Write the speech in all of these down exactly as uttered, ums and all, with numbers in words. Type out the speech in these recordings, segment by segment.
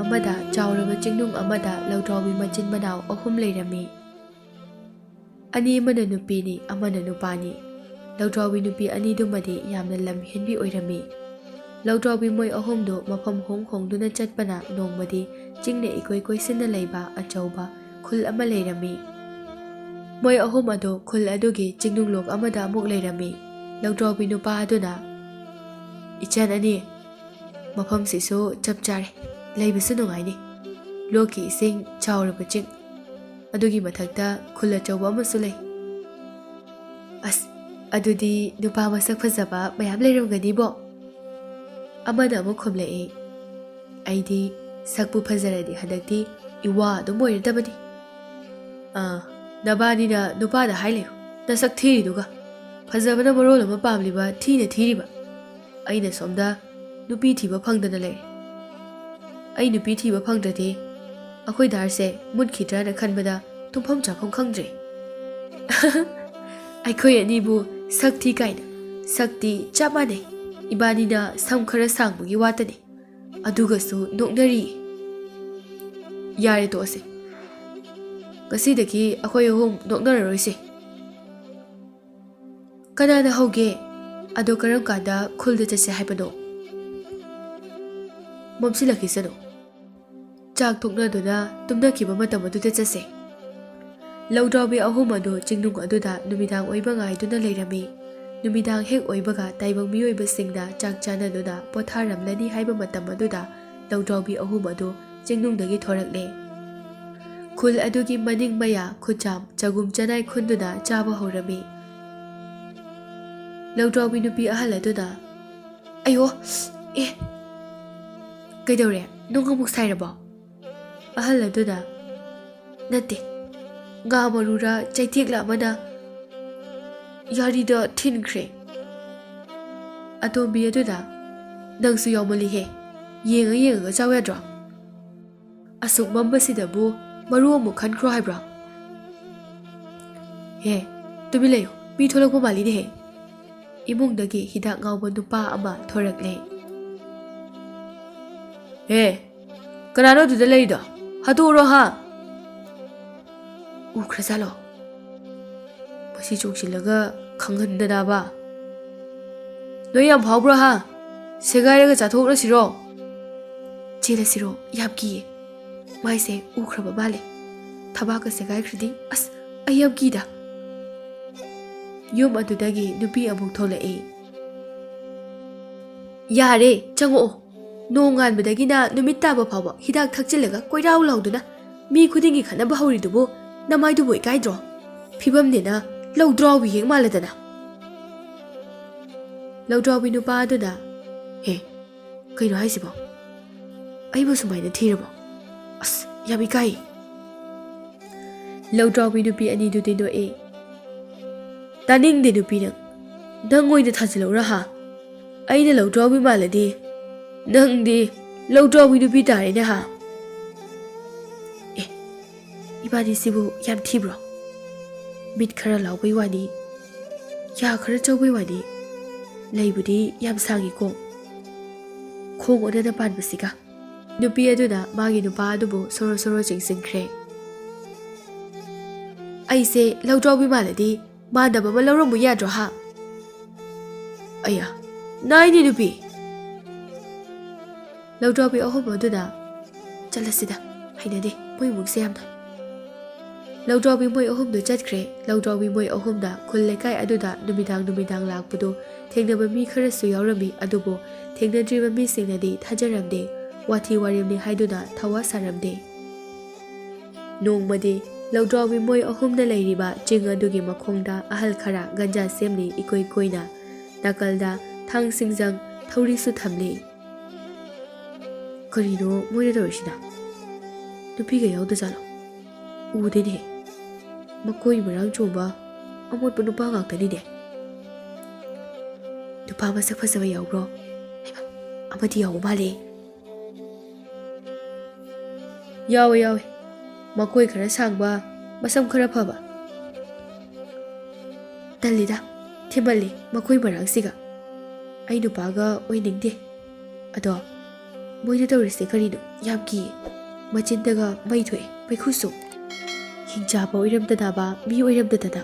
ꯑꯃꯗ ꯆꯥꯎꯔꯕ ꯆꯤꯡꯅꯨꯡ ꯑꯃꯗ ꯂꯧꯗ꯭ꯔꯥꯎꯕꯤ ꯃꯆꯤꯟ ꯃꯅꯥꯎ ꯑꯍꯨꯝ ꯂꯩꯔꯝꯃꯤ꯫ ꯑꯅꯤ ꯑꯃꯅ ꯅꯨꯄꯤꯅꯤ, ꯑꯃꯅ ꯅꯨꯄꯥꯅꯤ꯫ ꯂꯧꯗ꯭ꯔꯥꯎꯕꯤ ꯅꯨꯄꯤ ꯑꯅꯤꯗꯨꯃꯗꯤ ꯌꯥꯝꯅ ꯂꯝ ꯍꯦꯟꯕꯤ ꯑꯣꯏꯔꯝꯃꯤ꯫ ꯂꯧꯗ꯭ꯔꯥꯎꯕꯤ ꯃꯣꯏ ꯑꯍꯨꯝꯗꯨ ꯃꯐꯝ ꯍꯣꯡ ꯍꯣꯡꯗꯨꯅ ꯆꯠꯄꯅ ꯅꯣꯡꯃꯗꯤ ꯆꯤꯡꯅ ꯏꯀꯣꯏ ꯀꯣꯏꯁꯤꯟꯅ ꯂꯩꯕ ꯑꯆꯧꯕ ꯈꯨꯜ ꯑꯃ ꯂꯩꯔꯝꯃꯤ꯫ ꯃꯣꯏ ꯑꯍꯨꯝ ꯑꯗꯨ ꯈꯨꯜ ꯑꯗꯨꯒꯤ ꯆꯤꯡꯅꯨꯡꯂꯣꯛ ꯑꯃꯗ ꯑꯃꯨꯛ ꯂꯩꯔꯝꯃꯤ꯫ ꯂꯧꯗ꯭ꯔꯥꯎꯕꯤ ꯅꯨꯄꯥ ꯑꯗꯨꯅ, "ꯏꯆꯟ ꯑꯅꯤ, ꯃꯐꯝꯁꯤꯁꯨ ꯆꯞ ꯆꯥꯔꯦ, ꯂꯩꯕꯁꯨ ꯅꯨꯡꯉꯥꯏꯅꯤ꯫ ꯂꯣꯛꯀꯤ ꯏꯁꯤꯡ, ꯆꯥꯎꯔꯕ ꯆꯤꯡ, ꯑꯗꯨꯒꯤ ꯃꯊꯛꯇ ꯈꯨꯜ ꯑꯆꯧꯕ ꯑꯃꯁꯨ ꯂꯩ꯫ ꯑꯁ, ꯑꯗꯨꯗꯤ ꯅꯨꯄꯥ ꯃꯁꯛ ꯐꯖꯕ ꯃꯌꯥꯝ ꯂꯩꯔꯝꯒꯅꯤꯕꯣ?" ꯑꯃꯅ ꯑꯃꯨꯛ ꯈꯨꯝꯂꯛꯏ, "ꯑꯩꯗꯤ ꯁꯛꯄꯨ ꯐꯖꯔꯗꯤ ꯍꯟꯗꯛꯇꯤ ꯏꯋꯥ ꯑꯗꯨꯝ ꯑꯣꯏꯔꯗꯕꯅꯤ꯫ ꯑꯥ, ꯅꯕꯥꯅꯤꯅ ꯅꯨꯄꯥꯗ ꯍꯥꯏ ꯂꯩꯌꯨ, ꯅꯁꯛ ꯊꯤꯔꯤꯗꯨꯒ꯫ ꯐꯖꯕꯅ ꯃꯔꯣꯜ ꯑꯃ ꯄꯥꯝꯂꯤꯕ, ꯊꯤꯅ ꯊꯤꯔꯤꯕ꯫ ꯑꯩꯅ ꯁꯣꯝꯗ ꯅꯨꯄꯤ ꯊꯤꯕ ꯐꯪꯗꯅ ꯂꯩꯔꯦ꯫ ꯑꯩ ꯅꯨꯄꯤ ꯊꯤꯕ ꯐꯪꯗ꯭ꯔꯗꯤ ꯑꯩꯈꯣꯏ ꯗꯥꯔꯁꯦ ꯃꯨꯠꯈꯤꯗ꯭ꯔꯥꯅ ꯈꯟꯕꯗ ꯇꯨꯝꯐꯝ ꯆꯥꯐꯝ ꯈꯪꯗ꯭ꯔꯦ꯫" "ꯑꯩꯈꯣꯏ ꯑꯅꯤꯕꯨ ꯁꯛ ꯊꯤ ꯀꯥꯏꯅ, ꯁꯛꯇꯤ ꯆꯞ ꯃꯥꯟꯅꯩ꯫ ꯏꯕꯥꯅꯤꯅ ꯁꯝ ꯈꯔ ꯁꯥꯡꯕꯒꯤ ꯋꯥꯇꯅꯤ, ꯑꯗꯨꯒꯁꯨ ꯅꯣꯛꯅꯔꯤ꯫" "ꯌꯥꯔꯦ, ꯇꯣꯛꯑꯁꯦ꯫ ꯉꯁꯤꯗꯒꯤ ꯑꯩꯈꯣꯏ ꯑꯍꯨꯝ ꯅꯣꯛꯅꯔꯔꯣꯏꯁꯦ꯫" "ꯀꯅꯥꯅ ꯍꯧꯒꯦ? ꯑꯗꯣ ꯀꯔꯝ ꯀꯥꯟꯗ ꯈꯨꯜꯗ ꯆꯠꯁꯦ ꯍꯥꯏꯕꯅꯣ?" "ꯃꯝꯁꯤꯜꯂꯛꯈꯤꯁꯅꯨ꯫ ꯆꯥꯛ ꯇꯣꯛꯅꯗꯨꯅ ꯇꯨꯝꯅꯈꯤꯕ ꯃꯇꯝ ꯑꯗꯨꯗ ꯆꯠꯁꯦ꯫" ꯂꯧꯗ꯭ꯔꯥꯎꯕꯤ ꯑꯍꯨꯝ ꯑꯗꯨ ꯆꯤꯡꯅꯨꯡ ꯑꯗꯨꯗ ꯅꯨꯃꯤꯗꯥꯡ ꯑꯣꯏꯕ ꯉꯥꯏꯗꯨꯅ ꯂꯩꯔꯝꯃꯤ꯫ ꯅꯨꯃꯤꯗꯥꯡ ꯍꯦꯛ ꯑꯣꯏꯕꯒ ꯇꯥꯏꯕꯪ ꯃꯤꯑꯣꯏꯕꯁꯤꯡꯅ ꯆꯥꯛ ꯆꯥꯅꯗꯨꯅ ꯄꯣꯊꯥꯔꯝꯂꯅꯤ ꯍꯥꯏꯕ ꯃꯇꯝ ꯑꯗꯨꯗ ꯂꯧꯗ꯭ꯔꯥꯎꯕꯤ ꯑꯍꯨꯝ ꯑꯗꯨ ꯆꯤꯡꯅꯨꯡꯗꯒꯤ ꯊꯣꯔꯛꯂꯦ꯫ ꯈꯨꯜ ꯑꯗꯨꯒꯤ ꯃꯅꯤꯡ ꯃꯌꯥ, ꯈꯨꯆꯥꯝ, ꯆꯒꯨꯝ ꯆꯅꯥꯏ ꯈꯨꯟꯗꯨꯅ ꯆꯥꯕ ꯍꯧꯔꯝꯃꯤ꯫ ꯂꯧꯗ꯭ꯔꯥꯎꯕꯤ ꯅꯨꯄꯤ ꯑꯍꯜ ꯑꯗꯨꯅ, "ꯑꯌꯣ, ꯑꯦ, ꯀꯩꯗꯧꯔꯦ? ꯅꯨꯡ ꯑꯃꯨꯛ ꯁꯥꯏꯔꯕꯣ?" ꯑꯍꯜ ꯑꯗꯨꯅ, "ꯅꯠꯇꯦ, ꯉꯥ ꯃꯔꯨꯔ ꯆꯩꯊꯦꯛꯂ ꯑꯃꯅ ꯌꯥꯔꯤꯗ ꯊꯤꯟꯈ꯭ꯔꯦ꯫" ꯑꯇꯣꯝꯕꯤ ꯑꯗꯨꯅ, "ꯅꯪꯁꯨ ꯌꯥꯎꯃꯜꯂꯤꯍꯦ, ꯌꯦꯡꯉ ꯌꯦꯡꯉꯒ ꯆꯥꯎ ꯌꯥꯗ꯭ꯔꯣ? ꯑꯁꯨꯛ ꯃꯝꯕꯁꯤꯗꯕꯨ ꯃꯔꯨ ꯑꯃꯨꯛ ꯈꯟꯈ꯭ꯔꯣ ꯍꯥꯏꯕ꯭ꯔꯣ? ꯍꯦ, ꯇꯨꯃꯤꯟ ꯂꯩꯌꯨ, ꯃꯤ ꯊꯣꯛꯂꯛꯄ ꯃꯥꯜꯂꯤꯅꯦꯍꯦ꯫" ꯏꯃꯨꯡꯗꯒꯤ ꯍꯤꯗꯥꯛ ꯉꯥꯎꯕ ꯅꯨꯄꯥ ꯑꯃ ꯊꯣꯔꯛꯂꯦ꯫ "ꯍꯦ, ꯀꯅꯥꯅꯣ ꯑꯗꯨꯗ ꯂꯩꯔꯤꯗꯣ? ꯍꯥꯠꯇꯣꯛꯎꯔꯣ ꯍꯥ? ꯎꯈ꯭ꯔꯖꯥꯠꯂꯣ? ꯃꯁꯤ ꯆꯣꯡꯁꯤꯜꯂꯒ ꯈꯪꯍꯟꯗꯅꯕ꯫ ꯅꯣꯏ ꯌꯥꯝ ꯐꯥꯎꯕ꯭ꯔꯣ ꯍꯥ? ꯁꯦꯒꯥꯏꯔꯒ ꯆꯥꯊꯣꯛꯂꯁꯤꯔꯣ? ꯆꯦꯜꯂꯁꯤꯔꯣ? ꯌꯥꯝ ꯀꯤꯌꯦ꯫ ꯃꯥꯏꯁꯦ ꯎꯈ꯭ꯔꯕ ꯃꯥꯜꯂꯦ꯫ ꯊꯕꯥꯛꯀ ꯁꯦꯒꯥꯏꯈ꯭ꯔꯗꯤ ꯑꯁ, ꯑꯩ ꯌꯥꯝ ꯀꯤꯗ꯫ ꯌꯨꯝ ꯑꯗꯨꯗꯒꯤ ꯅꯨꯄꯤ ꯑꯃꯨꯛ ꯊꯣꯛꯂꯛꯏ꯫ ꯌꯥꯔꯦ, ꯆꯪꯉꯛꯑꯣ꯫ ꯅꯣꯡ ꯉꯥꯟꯕꯗꯒꯤꯅ ꯅꯨꯃꯤꯠ ꯇꯥꯕ ꯐꯥꯎꯕ ꯍꯤꯗꯥꯛ ꯊꯛꯆꯤꯜꯂꯒ ꯀꯣꯏꯔꯥꯎ ꯂꯥꯎꯗꯨꯅ ꯃꯤ ꯈꯨꯗꯤꯡꯒꯤ ꯈꯠꯅꯕ ꯍꯧꯔꯤꯗꯨꯕꯨ ꯅꯃꯥꯏꯗꯨꯕꯨ ꯏꯀꯥꯏꯗ꯭ꯔꯣ? ꯐꯤꯕꯝꯅꯦꯅ ꯂꯧꯗ꯭ꯔꯥꯎꯕꯤ ꯍꯦꯛ ꯃꯥꯜꯂꯗꯅ꯫ ꯂꯧꯗ꯭ꯔꯥꯎꯕꯤ ꯅꯨꯄꯥ ꯑꯗꯨꯅ, "ꯍꯦ, ꯀꯩꯅꯣ ꯍꯥꯏꯁꯤꯕꯣ? ꯑꯩꯕꯨ ꯁꯨꯃꯥꯏꯅ ꯊꯤꯔꯕꯣ? ꯑꯁ, ꯌꯥꯝ ꯏꯀꯥꯏ!" ꯂꯧꯗ꯭ꯔꯥꯎꯕꯤ ꯅꯨꯄꯤ ꯑꯅꯤꯗꯨꯗꯤ ꯅꯣꯛꯏ꯫ "ꯇꯥꯅꯤꯡꯗꯦ ꯅꯨꯄꯤ ꯅꯪ꯫ ꯅꯪ ꯑꯣꯏꯅ ꯊꯥꯖꯤꯜꯂꯧꯔ ꯍꯥ? ꯑꯩꯅ ꯂꯧꯗ꯭ꯔꯥꯎꯕꯤ ꯃꯥꯜꯂꯗꯤ ꯅꯪꯗꯤ ꯂꯧꯗ꯭ꯔꯥꯎꯕꯤ ꯅꯨꯄꯤ ꯇꯥꯔꯦꯅꯦ ꯍꯥ?" ꯑꯦ, ꯏꯕꯥꯅꯤꯁꯤꯕꯨ ꯌꯥꯝ ꯊꯤꯕ꯭ꯔꯣ? ꯃꯤꯠ ꯈꯔ ꯂꯥꯎꯕꯩ ꯋꯥꯅꯤ, ꯌꯥ ꯈꯔ ꯆꯧꯕꯩ ꯋꯥꯅꯤ, ꯂꯩꯕꯨꯗꯤ ꯌꯥꯝ ꯁꯥꯡꯉꯤꯀꯣ꯫ ꯈꯣꯡ ꯑꯣꯟꯅꯅ ꯄꯥꯟꯕꯁꯤꯒ꯫ ꯅꯨꯄꯤ ꯑꯗꯨꯅ ꯃꯥꯒꯤ ꯅꯨꯄꯥ ꯑꯗꯨꯕꯨ ꯁꯣꯔꯣ ꯁꯣꯔꯣ ꯆꯤꯡꯁꯤꯟꯈ꯭ꯔꯦ꯫ "ꯑꯩꯁꯦ ꯂꯧꯗ꯭ꯔꯥꯎꯕꯤ ꯃꯥꯜꯂꯗꯤ ꯃꯥꯟꯗꯕ ꯑꯃ ꯂꯧꯔꯝꯃꯨ ꯌꯥꯗ꯭ꯔꯣ ꯍꯥ?" ꯑꯌꯥ, ꯅꯥꯏꯅꯦ ꯅꯨꯄꯤ꯫ ꯂꯧꯗ꯭ꯔꯥꯎꯕꯤ ꯑꯍꯨꯝ ꯑꯗꯨꯅ, "ꯆꯠꯂꯁꯤꯗ, ꯍꯩꯅꯗꯦ ꯃꯣꯏ ꯏꯃꯨꯡꯁꯦ ꯌꯥꯝꯅ꯫" ꯂꯧꯗ꯭ꯔꯥꯎꯕꯤ ꯃꯣꯏ ꯑꯍꯨꯝꯗꯨ ꯆꯠꯈ꯭ꯔꯦ꯫ ꯂꯧꯗ꯭ꯔꯥꯎꯕꯤ ꯃꯣꯏ ꯑꯍꯨꯝꯗ ꯈꯨꯜ ꯂꯩꯀꯥꯏ ꯑꯗꯨꯗ ꯅꯨꯃꯤꯗꯥꯡ ꯅꯨꯃꯤꯗꯥꯡ ꯂꯥꯛꯄꯗꯨ ꯊꯦꯡꯅꯕ ꯃꯤ ꯈꯔꯁꯨ ꯌꯥꯎꯔꯝꯃꯤ, ꯑꯗꯨꯕꯨ ꯊꯦꯡꯅꯗ꯭ꯔꯤꯕ ꯃꯤꯁꯤꯡꯅꯗꯤ ꯊꯥꯖꯔꯝꯗꯦ꯫ ꯋꯥꯊꯤ ꯋꯥꯔꯦꯝꯅꯤ ꯍꯥꯏꯗꯨꯅ ꯊꯋꯥ ꯁꯥꯔꯝꯗꯦ꯫ ꯅꯣꯡꯃꯗꯤ ꯂꯧꯗ꯭ꯔꯥꯎꯕꯤ ꯃꯣꯏ ꯑꯍꯨꯝꯅ ꯂꯩꯔꯤꯕ ꯆꯤꯡ ꯑꯗꯨꯒꯤ ꯃꯈꯣꯡꯗ ꯑꯍꯜ ꯈꯔ ꯒꯟꯖꯥ ꯁꯦꯝꯂꯤ꯫ ꯏꯀꯣꯏ ꯀꯣꯏꯅ ꯅꯥꯀꯜꯗ ꯊꯥꯡ ꯁꯤꯡꯖꯪ ꯊꯧꯔꯤꯁꯨ ꯊꯝꯂꯤ꯫ ꯀꯔꯤꯅꯣ ꯃꯣꯏꯅ ꯇꯧꯔꯤꯁꯤꯅ? ꯅꯨꯄꯤꯒ ꯌꯥꯎꯗꯖꯥꯠꯂꯣ? ꯎꯗꯦꯅꯦ꯫ ꯃꯀꯣꯏ ꯃꯔꯥꯡ ꯆꯣꯡꯕ ꯑꯃꯣꯠꯄ ꯅꯨꯄꯥ ꯉꯥꯛꯇꯅꯤꯅꯦ꯫ ꯅꯨꯄꯥ ꯃꯁꯛ ꯐꯖꯕ ꯌꯥꯎꯕ꯭ꯔꯣ? ꯍꯩꯃꯥ, ꯑꯃꯗꯤ ꯌꯥꯎꯕ ꯃꯥꯜꯂꯦ꯫ ꯌꯥꯎꯋꯦ, ꯌꯥꯎꯋꯦ꯫ ꯃꯀꯣꯏ ꯈꯔ ꯁꯥꯡꯕ, ꯃꯁꯝ ꯈꯔ ꯐꯕ꯫ ꯇꯜꯂꯤꯗ, ꯊꯤꯃꯜꯂꯤ ꯃꯀꯣꯏ ꯃꯔꯥꯡꯁꯤꯒ꯫ ꯑꯩ ꯅꯨꯄꯥꯒ ꯑꯣꯏꯅꯤꯡꯗꯦ꯫ ꯑꯗꯣ "ꯃꯣꯏꯅ ꯇꯧꯔꯤꯁꯦ ꯀꯔꯤꯅꯣ? ꯌꯥꯝ ꯀꯤꯌꯦ꯫ ꯃꯆꯤꯟꯗꯒ ꯃꯩ ꯊꯣꯛꯑꯦ, ꯃꯩꯈꯨꯁꯨ꯫ ꯍꯤꯡꯆꯥꯕ ꯑꯣꯏꯔꯝꯗꯅꯕ, ꯃꯤ ꯑꯣꯏꯔꯝꯗꯅ꯫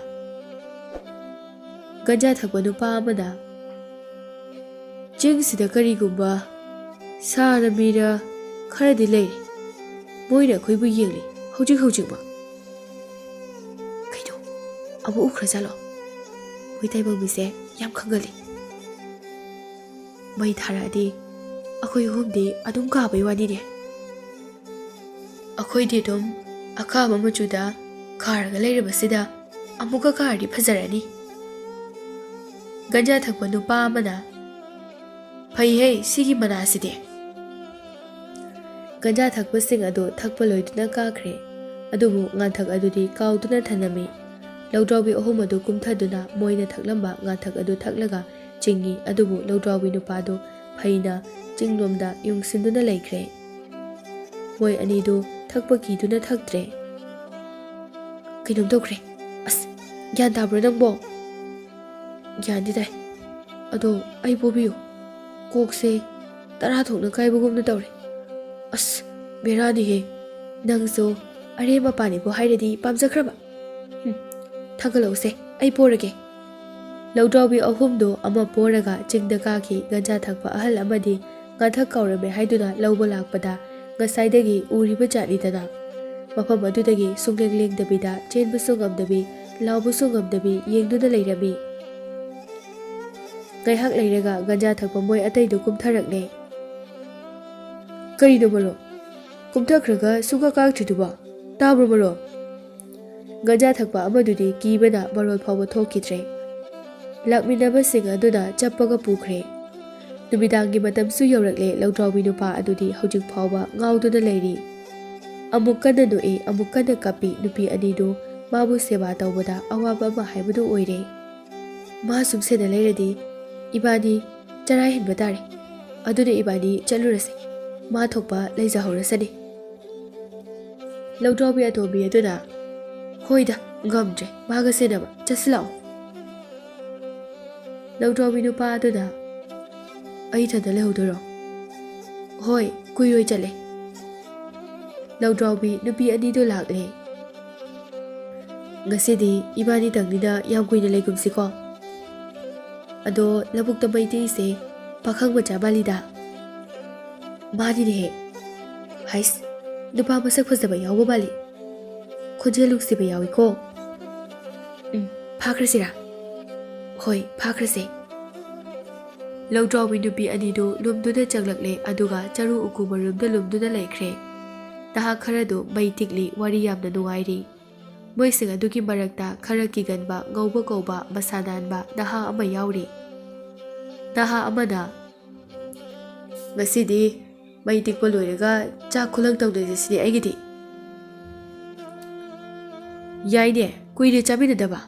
ꯒꯟꯖꯥ ꯊꯛꯄ ꯅꯨꯄꯥ ꯑꯃꯅ, "ꯆꯤꯡꯁꯤꯗ ꯀꯔꯤꯒꯨꯝꯕ ꯁꯥꯔ ꯃꯤꯔ ꯈꯔꯗꯤ ꯂꯩꯔꯤ꯫ ꯃꯣꯏꯅ ꯑꯩꯈꯣꯏꯕꯨ ꯌꯦꯡꯂꯤ ꯍꯧꯖꯤꯛ ꯍꯧꯖꯤꯛꯃꯛ꯫ ꯀꯩꯅꯣ, ꯑꯃꯨꯛ ꯎꯈ꯭ꯔꯖꯥꯠꯂꯣ? ꯃꯣꯏ ꯇꯥꯏꯕꯪ ꯃꯤꯁꯦ ꯌꯥꯝ ꯈꯪꯒꯜꯂꯤ꯫ ꯃꯩ ꯊꯥꯔꯛꯑꯗꯤ ꯑꯩꯈꯣꯏ ꯑꯍꯨꯝꯗꯤ ꯑꯗꯨꯝ ꯀꯥꯕꯩ ꯋꯥꯅꯤꯅꯦ꯫ ꯑꯩꯈꯣꯏꯗꯤ ꯑꯗꯨꯝ ꯑꯀꯥꯕ ꯃꯆꯨꯗ ꯀꯥꯔꯒ ꯂꯩꯔꯕꯁꯤꯗ ꯑꯃꯨꯛꯀ ꯀꯥꯔꯗꯤ ꯐꯖꯔꯅꯤ"꯫ ꯒꯟꯖꯥ ꯊꯛꯄ ꯅꯨꯄꯥ ꯑꯃꯅ, "ꯐꯩꯍꯦ, ꯁꯤꯒꯤ ꯃꯅꯥꯁꯤꯗꯤ"꯫ ꯒꯟꯖꯥ ꯊꯛꯄꯁꯤꯡ ꯑꯗꯨ ꯊꯛꯄ ꯂꯣꯏꯗꯨꯅ ꯀꯥꯈ꯭ꯔꯦ꯫ ꯑꯗꯨꯕꯨ ꯉꯥꯟꯊꯛ ꯑꯗꯨꯗꯤ ꯀꯥꯎꯗꯨꯅ ꯊꯅꯝꯃꯤ꯫ ꯂꯧꯗ꯭ꯔꯥꯎꯕꯤ ꯑꯍꯨꯝ ꯑꯗꯨ ꯀꯨꯝꯊꯗꯨꯅ ꯃꯣꯏꯅ ꯊꯛꯂꯝꯕ ꯉꯥꯟꯊꯛ ꯑꯗꯨ ꯊꯛꯂꯒ ꯆꯤꯡꯏ, ꯑꯗꯨꯕꯨ ꯂꯧꯗ꯭ꯔꯥꯎꯕꯤ ꯅꯨꯄꯥꯗꯨ ꯐꯩꯅ ꯆꯤꯡꯂꯣꯝꯗ ꯌꯨꯡꯁꯤꯟꯗꯨꯅ ꯂꯩꯈ꯭ꯔꯦ꯫ ꯃꯣꯏ ꯑꯅꯤꯗꯨ ꯊꯛꯄ ꯀꯤꯗꯨꯅ ꯊꯛꯇ꯭ꯔꯦ꯫ "ꯀꯩꯅꯣꯝ ꯇꯧꯈ꯭ꯔꯦ꯫ ꯑꯁ, ꯒ꯭ꯌꯥꯟ ꯇꯥꯕ꯭ꯔꯣ ꯅꯪꯕꯣ?" "ꯒ꯭ꯌꯥꯟꯗꯤ ꯇꯥꯏ꯫ ꯑꯗꯣ ꯑꯩ ꯄꯣꯕꯤꯌꯨ꯫ ꯀꯣꯛꯁꯦ ꯇꯔꯥ ꯊꯣꯛꯅ ꯀꯥꯏꯕꯒꯨꯝꯅ ꯇꯧꯔꯦ꯫ ꯑꯁ, ꯕꯦꯔꯥꯅꯤꯍꯦ꯫ ꯅꯪꯁꯨ ꯑꯔꯦꯝ ꯑꯄꯥꯅꯤꯕꯨ ꯍꯥꯏꯔꯗꯤ ꯄꯥꯝꯖꯈ꯭ꯔꯕ꯫ ꯍꯨꯝ, ꯊꯥꯡꯒꯠꯂꯛꯎꯁꯦ, ꯑꯩ ꯄꯣꯔꯒꯦ"꯫ ꯂꯧꯗ꯭ꯔꯥꯎꯕꯤ ꯑꯍꯨꯝꯗꯨ ꯑꯃ ꯄꯣꯔꯒ ꯆꯤꯡꯗ ꯀꯥꯈꯤ꯫ ꯒꯟꯖꯥ ꯊꯛꯄ ꯑꯍꯜ ꯑꯃꯗꯤ ꯉꯥꯊꯛ ꯀꯥꯎꯔꯝꯃꯦ ꯍꯥꯏꯗꯨꯅ ꯂꯧꯕ ꯂꯥꯛꯄꯗ ꯉꯁꯥꯏꯗꯒꯤ ꯎꯔꯤꯕ ꯖꯥꯠꯅꯤꯗꯅ꯫ ꯃꯐꯝ ꯑꯗꯨꯗꯒꯤ ꯁꯨꯡꯂꯦꯡ ꯂꯦꯡꯗꯕꯤꯗ ꯆꯦꯟꯕꯁꯨ ꯉꯝꯗꯕꯤ, ꯂꯥꯎꯕꯁꯨ ꯉꯝꯗꯕꯤ ꯌꯦꯡꯗꯨꯅ ꯂꯩꯔꯝꯃꯤ꯫ ꯉꯥꯏꯍꯥꯛ ꯂꯩꯔꯒ ꯒꯟꯖꯥ ꯊꯛꯄ ꯃꯣꯏ ꯑꯇꯩꯗꯨ ꯀꯨꯝꯊꯔꯛꯂꯦ꯫ "ꯀꯔꯤꯅꯣ ꯃꯔꯣ? ꯀꯨꯝꯊꯈ꯭ꯔꯒ ꯁꯨꯡꯀꯥ ꯀꯥꯔꯛꯇ꯭ꯔꯤꯗꯨꯕꯣ? ꯇꯥꯕ꯭ꯔꯣ ꯃꯔꯣ?" ꯒꯟꯖꯥ ꯊꯛꯄ ꯑꯃꯗꯨꯗꯤ ꯀꯤꯕꯅ ꯃꯔꯣꯜ ꯐꯥꯎꯕ ꯊꯣꯛꯈꯤꯗ꯭ꯔꯦ꯫ ꯂꯥꯛꯃꯤꯟꯅꯕꯁꯤꯡ ꯑꯗꯨꯅ ꯆꯞꯄꯒ ꯄꯨꯈ꯭ꯔꯦ꯫ ꯅꯨꯃꯤꯗꯥꯡꯒꯤ ꯃꯇꯝꯁꯨ ꯌꯧꯔꯛꯂꯦ꯫ ꯂꯧꯗ꯭ꯔꯥꯎꯕꯤ ꯅꯨꯄꯥ ꯑꯗꯨꯗꯤ ꯍꯧꯖꯤꯛ ꯐꯥꯎꯕ ꯉꯥꯎꯗꯨꯅ ꯂꯩꯔꯤ꯫ ꯑꯃꯨꯛ ꯀꯟꯅ ꯅꯣꯛꯏ, ꯑꯃꯨꯛ ꯀꯟꯅ ꯀꯞꯄꯤ꯫ ꯅꯨꯄꯤ ꯑꯅꯤꯗꯨ ꯃꯥꯕꯨ ꯁꯦꯕꯥ ꯇꯧꯕꯗ ꯑꯋꯥꯕ ꯑꯃ ꯍꯥꯏꯕꯗꯨ ꯑꯣꯏꯔꯦ꯫ "ꯃꯥ ꯁꯨꯝ ꯁꯦꯟꯅ ꯂꯩꯔꯗꯤ ꯏꯕꯥꯅꯤ ꯆꯔꯥ ꯍꯦꯟꯕ ꯇꯥꯔꯦ꯫ ꯑꯗꯨꯅ ꯏꯕꯥꯅꯤ ꯆꯠꯂꯨꯔꯁꯤ꯫ ꯃꯥ ꯊꯣꯛꯄ ꯂꯩꯖꯍꯧꯔꯁꯅꯤ"꯫ ꯂꯧꯗ꯭ꯔꯥꯎꯕꯤ ꯑꯇꯣꯝꯕꯤ ꯑꯗꯨꯅ, "ꯍꯣꯏꯗ, ꯉꯝꯗ꯭ꯔꯦ ꯃꯥꯒ ꯁꯦꯟꯅꯕ, ꯆꯠꯁꯤ ꯂꯥꯛꯑꯣ"꯫ ꯂꯧꯗ꯭ꯔꯥꯎꯕꯤ ꯅꯨꯄꯥ ꯑꯗꯨꯅ, "ꯑꯩ ꯏꯊꯟꯇ ꯂꯩꯍꯧꯗꯣꯏꯔꯣ?" ꯍꯣꯏ, ꯀꯨꯏꯔꯣꯏ ꯆꯠꯂꯦ꯫ ꯂꯧꯗ꯭ꯔꯥꯎꯕꯤ ꯅꯨꯄꯤ ꯑꯅꯤꯗꯨ ꯂꯥꯛꯂꯦ꯫ ꯉꯁꯤꯗꯤ ꯏꯕꯥꯅꯤꯇꯪꯅꯤꯅ ꯌꯥꯝ ꯀꯨꯏꯅ ꯂꯩꯒꯨꯝꯁꯤꯀꯣ꯫ ꯑꯗꯣ ꯂꯧꯕꯨꯛꯇ ꯃꯩ ꯇꯤꯛꯏꯁꯦ ꯄꯥꯈꯪ ꯃꯆꯥ ꯃꯥꯜꯂꯤꯗ꯫ ꯃꯥꯅꯤꯅꯦꯍꯦ꯫ ꯍꯩꯁ, ꯅꯨꯄꯥ ꯃꯁꯛ ꯐꯖꯕ ꯌꯥꯎꯕ ꯃꯥꯜꯂꯤ꯫ ꯈꯣꯟꯖꯦꯜ ꯅꯨꯡꯁꯤꯕ ꯌꯥꯎꯏꯀꯣ꯫ ꯎꯝ, ꯐꯥꯈ꯭ꯔꯁꯤꯔꯥ? ꯍꯣꯏ, ꯐꯥꯈ꯭ꯔꯁꯦ꯫ ꯂꯧꯗ꯭ꯔꯥꯎꯕꯤ ꯅꯨꯄꯤ ꯑꯅꯤꯗꯨ ꯂꯨꯝꯗꯨꯅ ꯆꯪꯂꯛꯂꯦ, ꯑꯗꯨꯒ ꯆꯔꯨ ꯎꯀꯨ ꯃꯔꯨꯝꯗ ꯂꯨꯝꯗꯨꯅ ꯂꯩꯈ꯭ꯔꯦ꯫ ꯅꯍꯥ ꯈꯔꯗꯨ ꯃꯩ ꯇꯤꯛꯂꯤ, ꯋꯥꯔꯤ ꯌꯥꯝꯅ ꯅꯨꯡꯉꯥꯏꯔꯤ꯫ ꯃꯣꯏꯁꯤꯡ ꯑꯗꯨꯒꯤ ꯃꯔꯛꯇ ꯈꯔ ꯀꯤꯒꯟꯕ, ꯉꯧꯕ ꯀꯧꯕ, ꯃꯁꯥ ꯅꯥꯟꯕ ꯅꯍꯥ ꯑꯃ ꯌꯥꯎꯔꯤ꯫ ꯅꯍꯥ ꯑꯃꯅ, "ꯉꯁꯤꯗꯤ ꯃꯩ ꯇꯤꯛꯄ ꯂꯣꯏꯔꯒ ꯆꯥꯛ ꯈꯨꯂꯪ ꯇꯧꯅꯁꯤ ꯁꯤꯅꯦ ꯑꯩꯒꯤꯗꯤ꯫" "ꯌꯥꯏꯅꯦ, ꯀꯨꯏꯔꯦ ꯆꯥꯃꯤꯟꯅꯗꯕ꯫"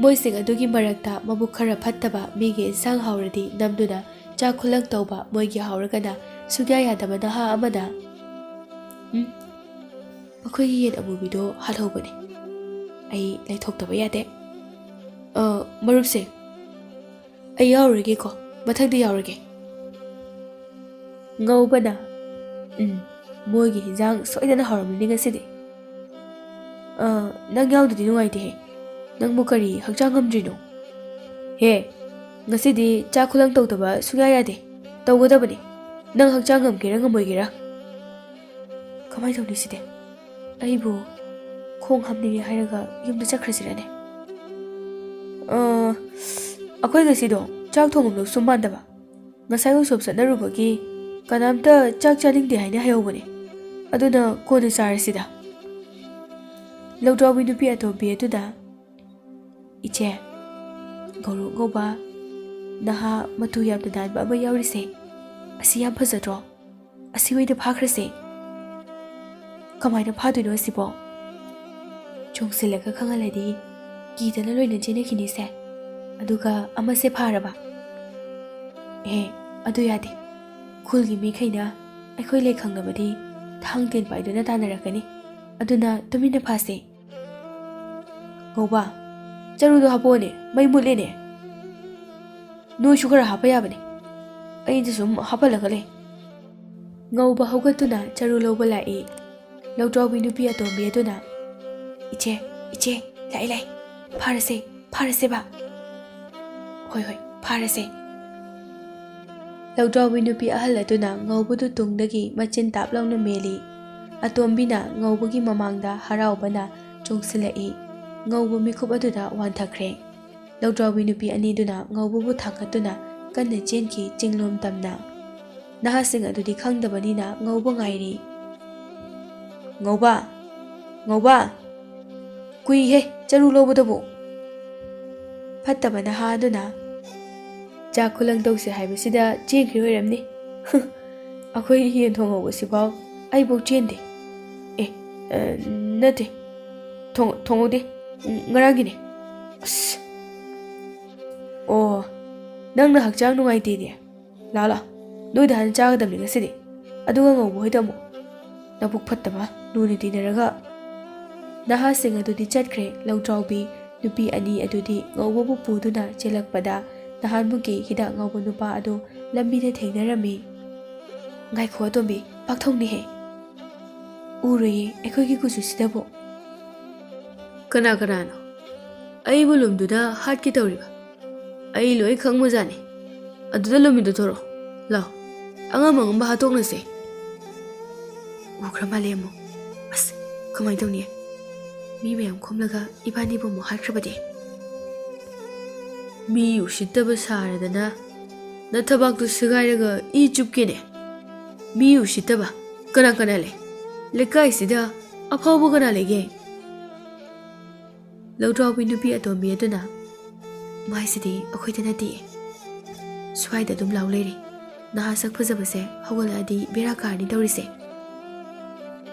ꯃꯣꯏꯁꯤꯡ ꯑꯗꯨꯒꯤ ꯃꯔꯛꯇ ꯃꯕꯨꯛ ꯈꯔ ꯐꯠꯇꯕ ꯃꯤꯒꯤ ꯏꯟꯁꯥꯡ ꯍꯥꯎꯔꯗꯤ ꯅꯝꯗꯨꯅ ꯆꯥꯛ ꯈꯨꯂꯪ ꯇꯧꯕ ꯃꯣꯏꯒꯤ ꯍꯥꯎꯔꯒꯅ ꯁꯨꯡꯌꯥ ꯌꯥꯗꯕ ꯅꯍꯥ ꯑꯃꯅ, "ꯎꯝ, ꯑꯩꯈꯣꯏꯒꯤ ꯌꯦꯟ ꯑꯃꯨꯕꯤꯗꯣ ꯍꯥꯠꯍꯧꯕꯅꯦ꯫ ꯑꯩ ꯂꯩꯊꯣꯛꯇꯕ ꯌꯥꯗꯦ꯫ ꯑ, ꯃꯔꯨꯞꯁꯦ, ꯑꯩ ꯌꯥꯎꯔꯔꯣꯏꯒꯦꯀꯣ, ꯃꯊꯪꯗ ꯌꯥꯎꯔꯒꯦ꯫" ꯉꯧꯕꯅ, "ꯎꯝ, ꯃꯣꯏꯒꯤ ꯍꯤꯟꯖꯥꯡ ꯁꯣꯏꯗꯅ ꯍꯥꯎꯔꯝꯃꯅꯤ ꯉꯁꯤꯗꯤ꯫ ꯑ, ꯅꯪ ꯌꯥꯎꯗꯗꯤ ꯅꯨꯡꯉꯥꯏꯇꯦꯍꯦ꯫ ꯅꯪꯕꯨ ꯀꯔꯤ ꯍꯛꯆꯥꯡ ꯉꯝꯗ꯭ꯔꯤꯅꯣ? ꯍꯦ, ꯉꯁꯤꯗꯤ ꯆꯥꯛ ꯈꯨꯂꯪ ꯇꯧꯗꯕ ꯁꯨꯡꯌꯥ ꯌꯥꯗꯦ꯫ ꯇꯧꯒꯗꯕꯅꯤ꯫ ꯅꯪ ꯍꯛꯆꯥꯡ ꯉꯝꯒꯦꯔꯥ ꯉꯝꯃꯣꯏꯒꯦꯔꯥ꯫" ꯀꯃꯥꯏ ꯇꯧꯅꯤ ꯁꯤꯗꯤ? ꯑꯩꯕꯨ ꯈꯣꯡ ꯍꯥꯝꯅꯤꯡꯉꯦ ꯍꯥꯏꯔꯒ ꯌꯨꯝꯗ ꯆꯠꯈ꯭ꯔꯁꯤꯔꯅꯦ? ꯑ, ꯑꯩꯈꯣꯏ ꯉꯁꯤꯗꯣ ꯆꯥꯛ ꯊꯣꯡꯐꯝꯗꯣ ꯁꯨꯝ ꯃꯥꯟꯗꯕ꯫ ꯉꯁꯥꯏ ꯎꯁꯣꯞ ꯆꯠꯅꯔꯨꯕꯒꯤ ꯀꯅꯥꯝꯇ ꯆꯥꯛ ꯆꯥꯅꯤꯡꯗꯦ ꯍꯥꯏꯅ ꯍꯥꯏꯍꯧꯕꯅꯦ꯫ ꯑꯗꯨꯅ ꯀꯣꯟꯅ ꯆꯥꯔꯁꯤꯗ꯫ ꯂꯧꯗ꯭ꯔꯥꯎꯕꯤ ꯅꯨꯄꯤ ꯑꯇꯣꯝꯕꯤ ꯑꯗꯨꯅ, "ꯏꯆꯦ, ꯉꯧꯔꯣꯛ ꯉꯧꯕ, ꯅꯍꯥ ꯃꯇꯨ ꯌꯥꯝꯅ ꯅꯥꯟꯕ ꯑꯃ ꯌꯥꯎꯔꯤꯁꯦ, ꯑꯁꯤ ꯌꯥꯝ ꯐꯖꯗ꯭ꯔꯣ? ꯑꯁꯤ ꯑꯣꯏꯅ ꯐꯥꯈ꯭ꯔꯁꯦ꯫" "ꯀꯃꯥꯏꯅ ꯐꯥꯗꯣꯏꯅꯣ ꯑꯁꯤꯕꯣ? ꯆꯣꯡꯁꯤꯜꯂꯒ ꯈꯪꯍꯜꯂꯗꯤ ꯀꯤꯗꯅ ꯂꯣꯏꯅ ꯆꯦꯟꯅꯈꯤꯅꯤꯁꯦ꯫ ꯑꯗꯨꯒ ꯑꯃꯁꯦ ꯐꯥꯔꯕ?" "ꯑꯦ, ꯑꯗꯨ ꯌꯥꯗꯦ꯫ ꯈꯨꯜꯒꯤ ꯃꯤꯈꯩꯅ ꯑꯩꯈꯣꯏ ꯂꯩ ꯈꯪꯂꯕꯗꯤ ꯊꯥꯡ ꯇꯦꯟ ꯄꯥꯏꯗꯨꯅ ꯇꯥꯟꯅꯔꯛꯀꯅꯤ꯫ ꯑꯗꯨꯅ ꯇꯨꯃꯤꯟꯅ ꯐꯥꯁꯦ꯫" "ꯉꯧꯕ, ꯆꯔꯨꯗꯣ ꯍꯥꯞꯄꯛꯑꯣꯅꯦ, ꯃꯩ ꯃꯨꯠꯂꯦꯅꯦ꯫ ꯅꯣꯏꯁꯨ ꯈꯔ ꯍꯥꯞꯄ ꯌꯥꯕꯅꯦ꯫ ꯑꯩꯗꯤ ꯁꯨꯝ ꯍꯥꯞꯍꯜꯂꯒ ꯂꯩ꯫ ꯉꯧꯕ ꯍꯧꯒꯠꯇꯨꯅ ꯆꯔꯨ ꯂꯧꯕ ꯂꯥꯛꯏ꯫ ꯂꯧꯗ꯭ꯔꯥꯎꯕꯤ ꯅꯨꯄꯤ ꯑꯇꯣꯝꯕꯤ ꯑꯗꯨꯅ, "ꯏꯆꯦ, ꯏꯆꯦ, ꯂꯥꯛꯑꯦ, ꯂꯥꯛꯑꯦ, ꯐꯥꯔꯁꯦ, ꯐꯥꯔꯁꯦꯕ꯫" "ꯍꯣꯏ, ꯍꯣꯏ, ꯐꯥꯔꯁꯦ꯫" ꯂꯧꯗ꯭ꯔꯥꯎꯕꯤ ꯅꯨꯄꯤ ꯑꯍꯜ ꯑꯗꯨꯅ ꯉꯧꯕꯗꯨ ꯇꯨꯡꯗꯒꯤ ꯃꯆꯤꯟ ꯇꯥꯞ ꯂꯥꯎꯅ ꯃꯦꯜꯂꯤ꯫ ꯑꯇꯣꯝꯕꯤꯅ ꯉꯧꯕꯒꯤ ꯃꯃꯥꯡꯗ ꯍꯔꯥꯎꯕꯅ ꯆꯣꯡꯁꯤꯜꯂꯛꯏ꯫ ꯉꯧꯕ ꯃꯤꯀꯨꯞ ꯑꯗꯨꯗ ꯋꯥꯟꯊꯈ꯭ꯔꯦ꯫ ꯂꯧꯗ꯭ꯔꯥꯎꯕꯤ ꯅꯨꯄꯤ ꯑꯅꯤꯗꯨꯅ ꯉꯧꯕꯕꯨ ꯊꯥꯡꯒꯠꯇꯨꯅ ꯀꯟꯅ ꯆꯦꯟꯈꯤ ꯆꯤꯡꯂꯣꯝ ꯇꯝꯅ꯫ ꯅꯍꯥꯁꯤꯡ ꯑꯗꯨꯗꯤ ꯈꯪꯗꯕꯅꯤꯅ ꯉꯧꯕ ꯉꯥꯏꯔꯤ꯫ "ꯉꯧꯕ! ꯉꯧꯕ! ꯀꯨꯏꯍꯦ, ꯆꯔꯨ ꯂꯧꯕꯗꯕꯨ!" ꯐꯠꯇꯕ ꯅꯍꯥ ꯑꯗꯨꯅ, "ꯆꯥꯛ ꯈꯨꯂꯪ ꯇꯧꯁꯦ ꯍꯥꯏꯕꯁꯤꯗ ꯆꯦꯟꯈ꯭ꯔꯤ ꯑꯣꯏꯔꯝꯅꯤ꯫ ꯑꯩꯈꯣꯏꯒꯤ ꯌꯦꯟ ꯊꯣꯡꯍꯧꯕꯁꯤꯐꯥꯎ ꯑꯩꯐꯥꯎ ꯆꯦꯟꯗꯦ꯫ ꯑꯦ, ꯑ, ꯅꯠꯇꯦ, ꯊꯣꯡ-, ꯊꯣꯡꯍꯧꯗꯦ꯫ ꯎꯝ, ꯉꯔꯥꯡꯒꯤꯅꯦ꯫ ꯑꯁ! ꯑꯣ, ꯅꯪꯅ ꯍꯛꯆꯥꯡ ꯅꯨꯡꯉꯥꯏꯇꯦꯗꯤ? ꯂꯥꯛꯑꯣ, ꯂꯥꯛꯑꯣ, ꯅꯣꯏꯗ ꯍꯥꯟꯅ ꯆꯥꯒꯗꯕꯅꯤ ꯉꯁꯤꯗꯤ꯫ ꯑꯗꯨꯒ ꯉꯧꯕ ꯍꯣꯏꯗ ꯑꯃꯨꯛ꯫ ꯅꯕꯨꯛ ꯐꯠꯇꯕ, ꯂꯨꯅ ꯇꯤꯟꯅꯔꯒ꯫" ꯅꯍꯥꯁꯤꯡ ꯑꯗꯨꯗꯤ ꯆꯠꯈ꯭ꯔꯦ꯫ ꯂꯧꯗ꯭ꯔꯥꯎꯕꯤ ꯅꯨꯄꯤ ꯑꯅꯤ ꯑꯗꯨꯗꯤ ꯉꯧꯕꯕꯨ ꯄꯨꯗꯨꯅ ꯆꯦꯜꯂꯛꯄꯗ ꯅꯍꯥꯟꯃꯨꯛꯀꯤ ꯍꯤꯗꯥꯛ ꯉꯧꯕ ꯅꯨꯄꯥ ꯑꯗꯨ ꯂꯝꯕꯤꯗ ꯊꯦꯡꯅꯔꯝꯃꯤ꯫ "ꯉꯥꯏꯈꯣ ꯑꯇꯣꯝꯕꯤ, ꯄꯥꯛꯊꯧꯅꯤꯍꯦ꯫ ꯎꯔꯣꯏꯌꯦ ꯑꯩꯈꯣꯏꯒꯤ ꯀꯨꯆꯨꯁꯤꯗꯕꯨ꯫" "ꯀꯅꯥ ꯀꯅꯥꯅꯣ ꯑꯩꯕꯨ ꯂꯨꯝꯗꯨꯅ ꯍꯥꯠꯀꯦ ꯇꯧꯔꯤꯕ? ꯑꯩ ꯂꯣꯏ ꯈꯪꯕꯖꯥꯠꯅꯤ꯫ ꯑꯗꯨꯗ ꯂꯨꯝꯃꯤꯗꯣ ꯊꯣꯔꯛꯑꯣ꯫ ꯂꯥꯎ, ꯑꯉꯝ ꯑꯉꯝꯕ ꯍꯥꯠꯇꯣꯛꯅꯁꯦ꯫" ꯎꯈ꯭ꯔ ꯃꯥꯜꯂꯦ ꯑꯃꯨꯛ꯫ ꯑꯁ, ꯀꯃꯥꯏꯅ ꯇꯧꯅꯤ? ꯃꯤ ꯃꯌꯥꯝ ꯈꯣꯝꯂꯒ ꯏꯕꯥꯅꯤꯕꯨ ꯑꯃꯨꯛ ꯍꯥꯠꯈ꯭ꯔꯕꯗꯤ? "ꯃꯤ ꯎꯁꯤꯠꯇꯕ ꯁꯥꯔꯗꯅ ꯅꯊꯕꯥꯛꯇꯨ ꯁꯦꯒꯥꯏꯔꯒ ꯏ ꯆꯨꯞꯀꯦꯅꯦ꯫ ꯃꯤ ꯎꯁꯤꯠꯇꯕ ꯀꯅꯥ ꯀꯅꯥ ꯂꯩ? ꯂꯩꯀꯥꯏꯁꯤꯗ ꯑꯐꯥꯎꯕ ꯀꯅꯥ ꯂꯩꯒꯦ?" ꯂꯧꯗ꯭ꯔꯥꯎꯕꯤ ꯅꯨꯄꯤ ꯑꯇꯣꯝꯕꯤ ꯑꯗꯨꯅ, "ꯃꯥꯏꯁꯤꯗꯤ ꯑꯩꯈꯣꯏꯗ ꯅꯠꯇꯦ, ꯁ꯭ꯋꯥꯏꯗ ꯑꯗꯨꯝ ꯂꯥꯎ ꯂꯩꯔꯦ꯫ ꯅꯍꯥ ꯁꯛ ꯐꯖꯕꯁꯦ ꯍꯧꯒꯠꯂꯛꯑꯗꯤ ꯕꯦꯔꯥ ꯀꯥꯔꯅꯤ ꯇꯧꯔꯤꯁꯦ꯫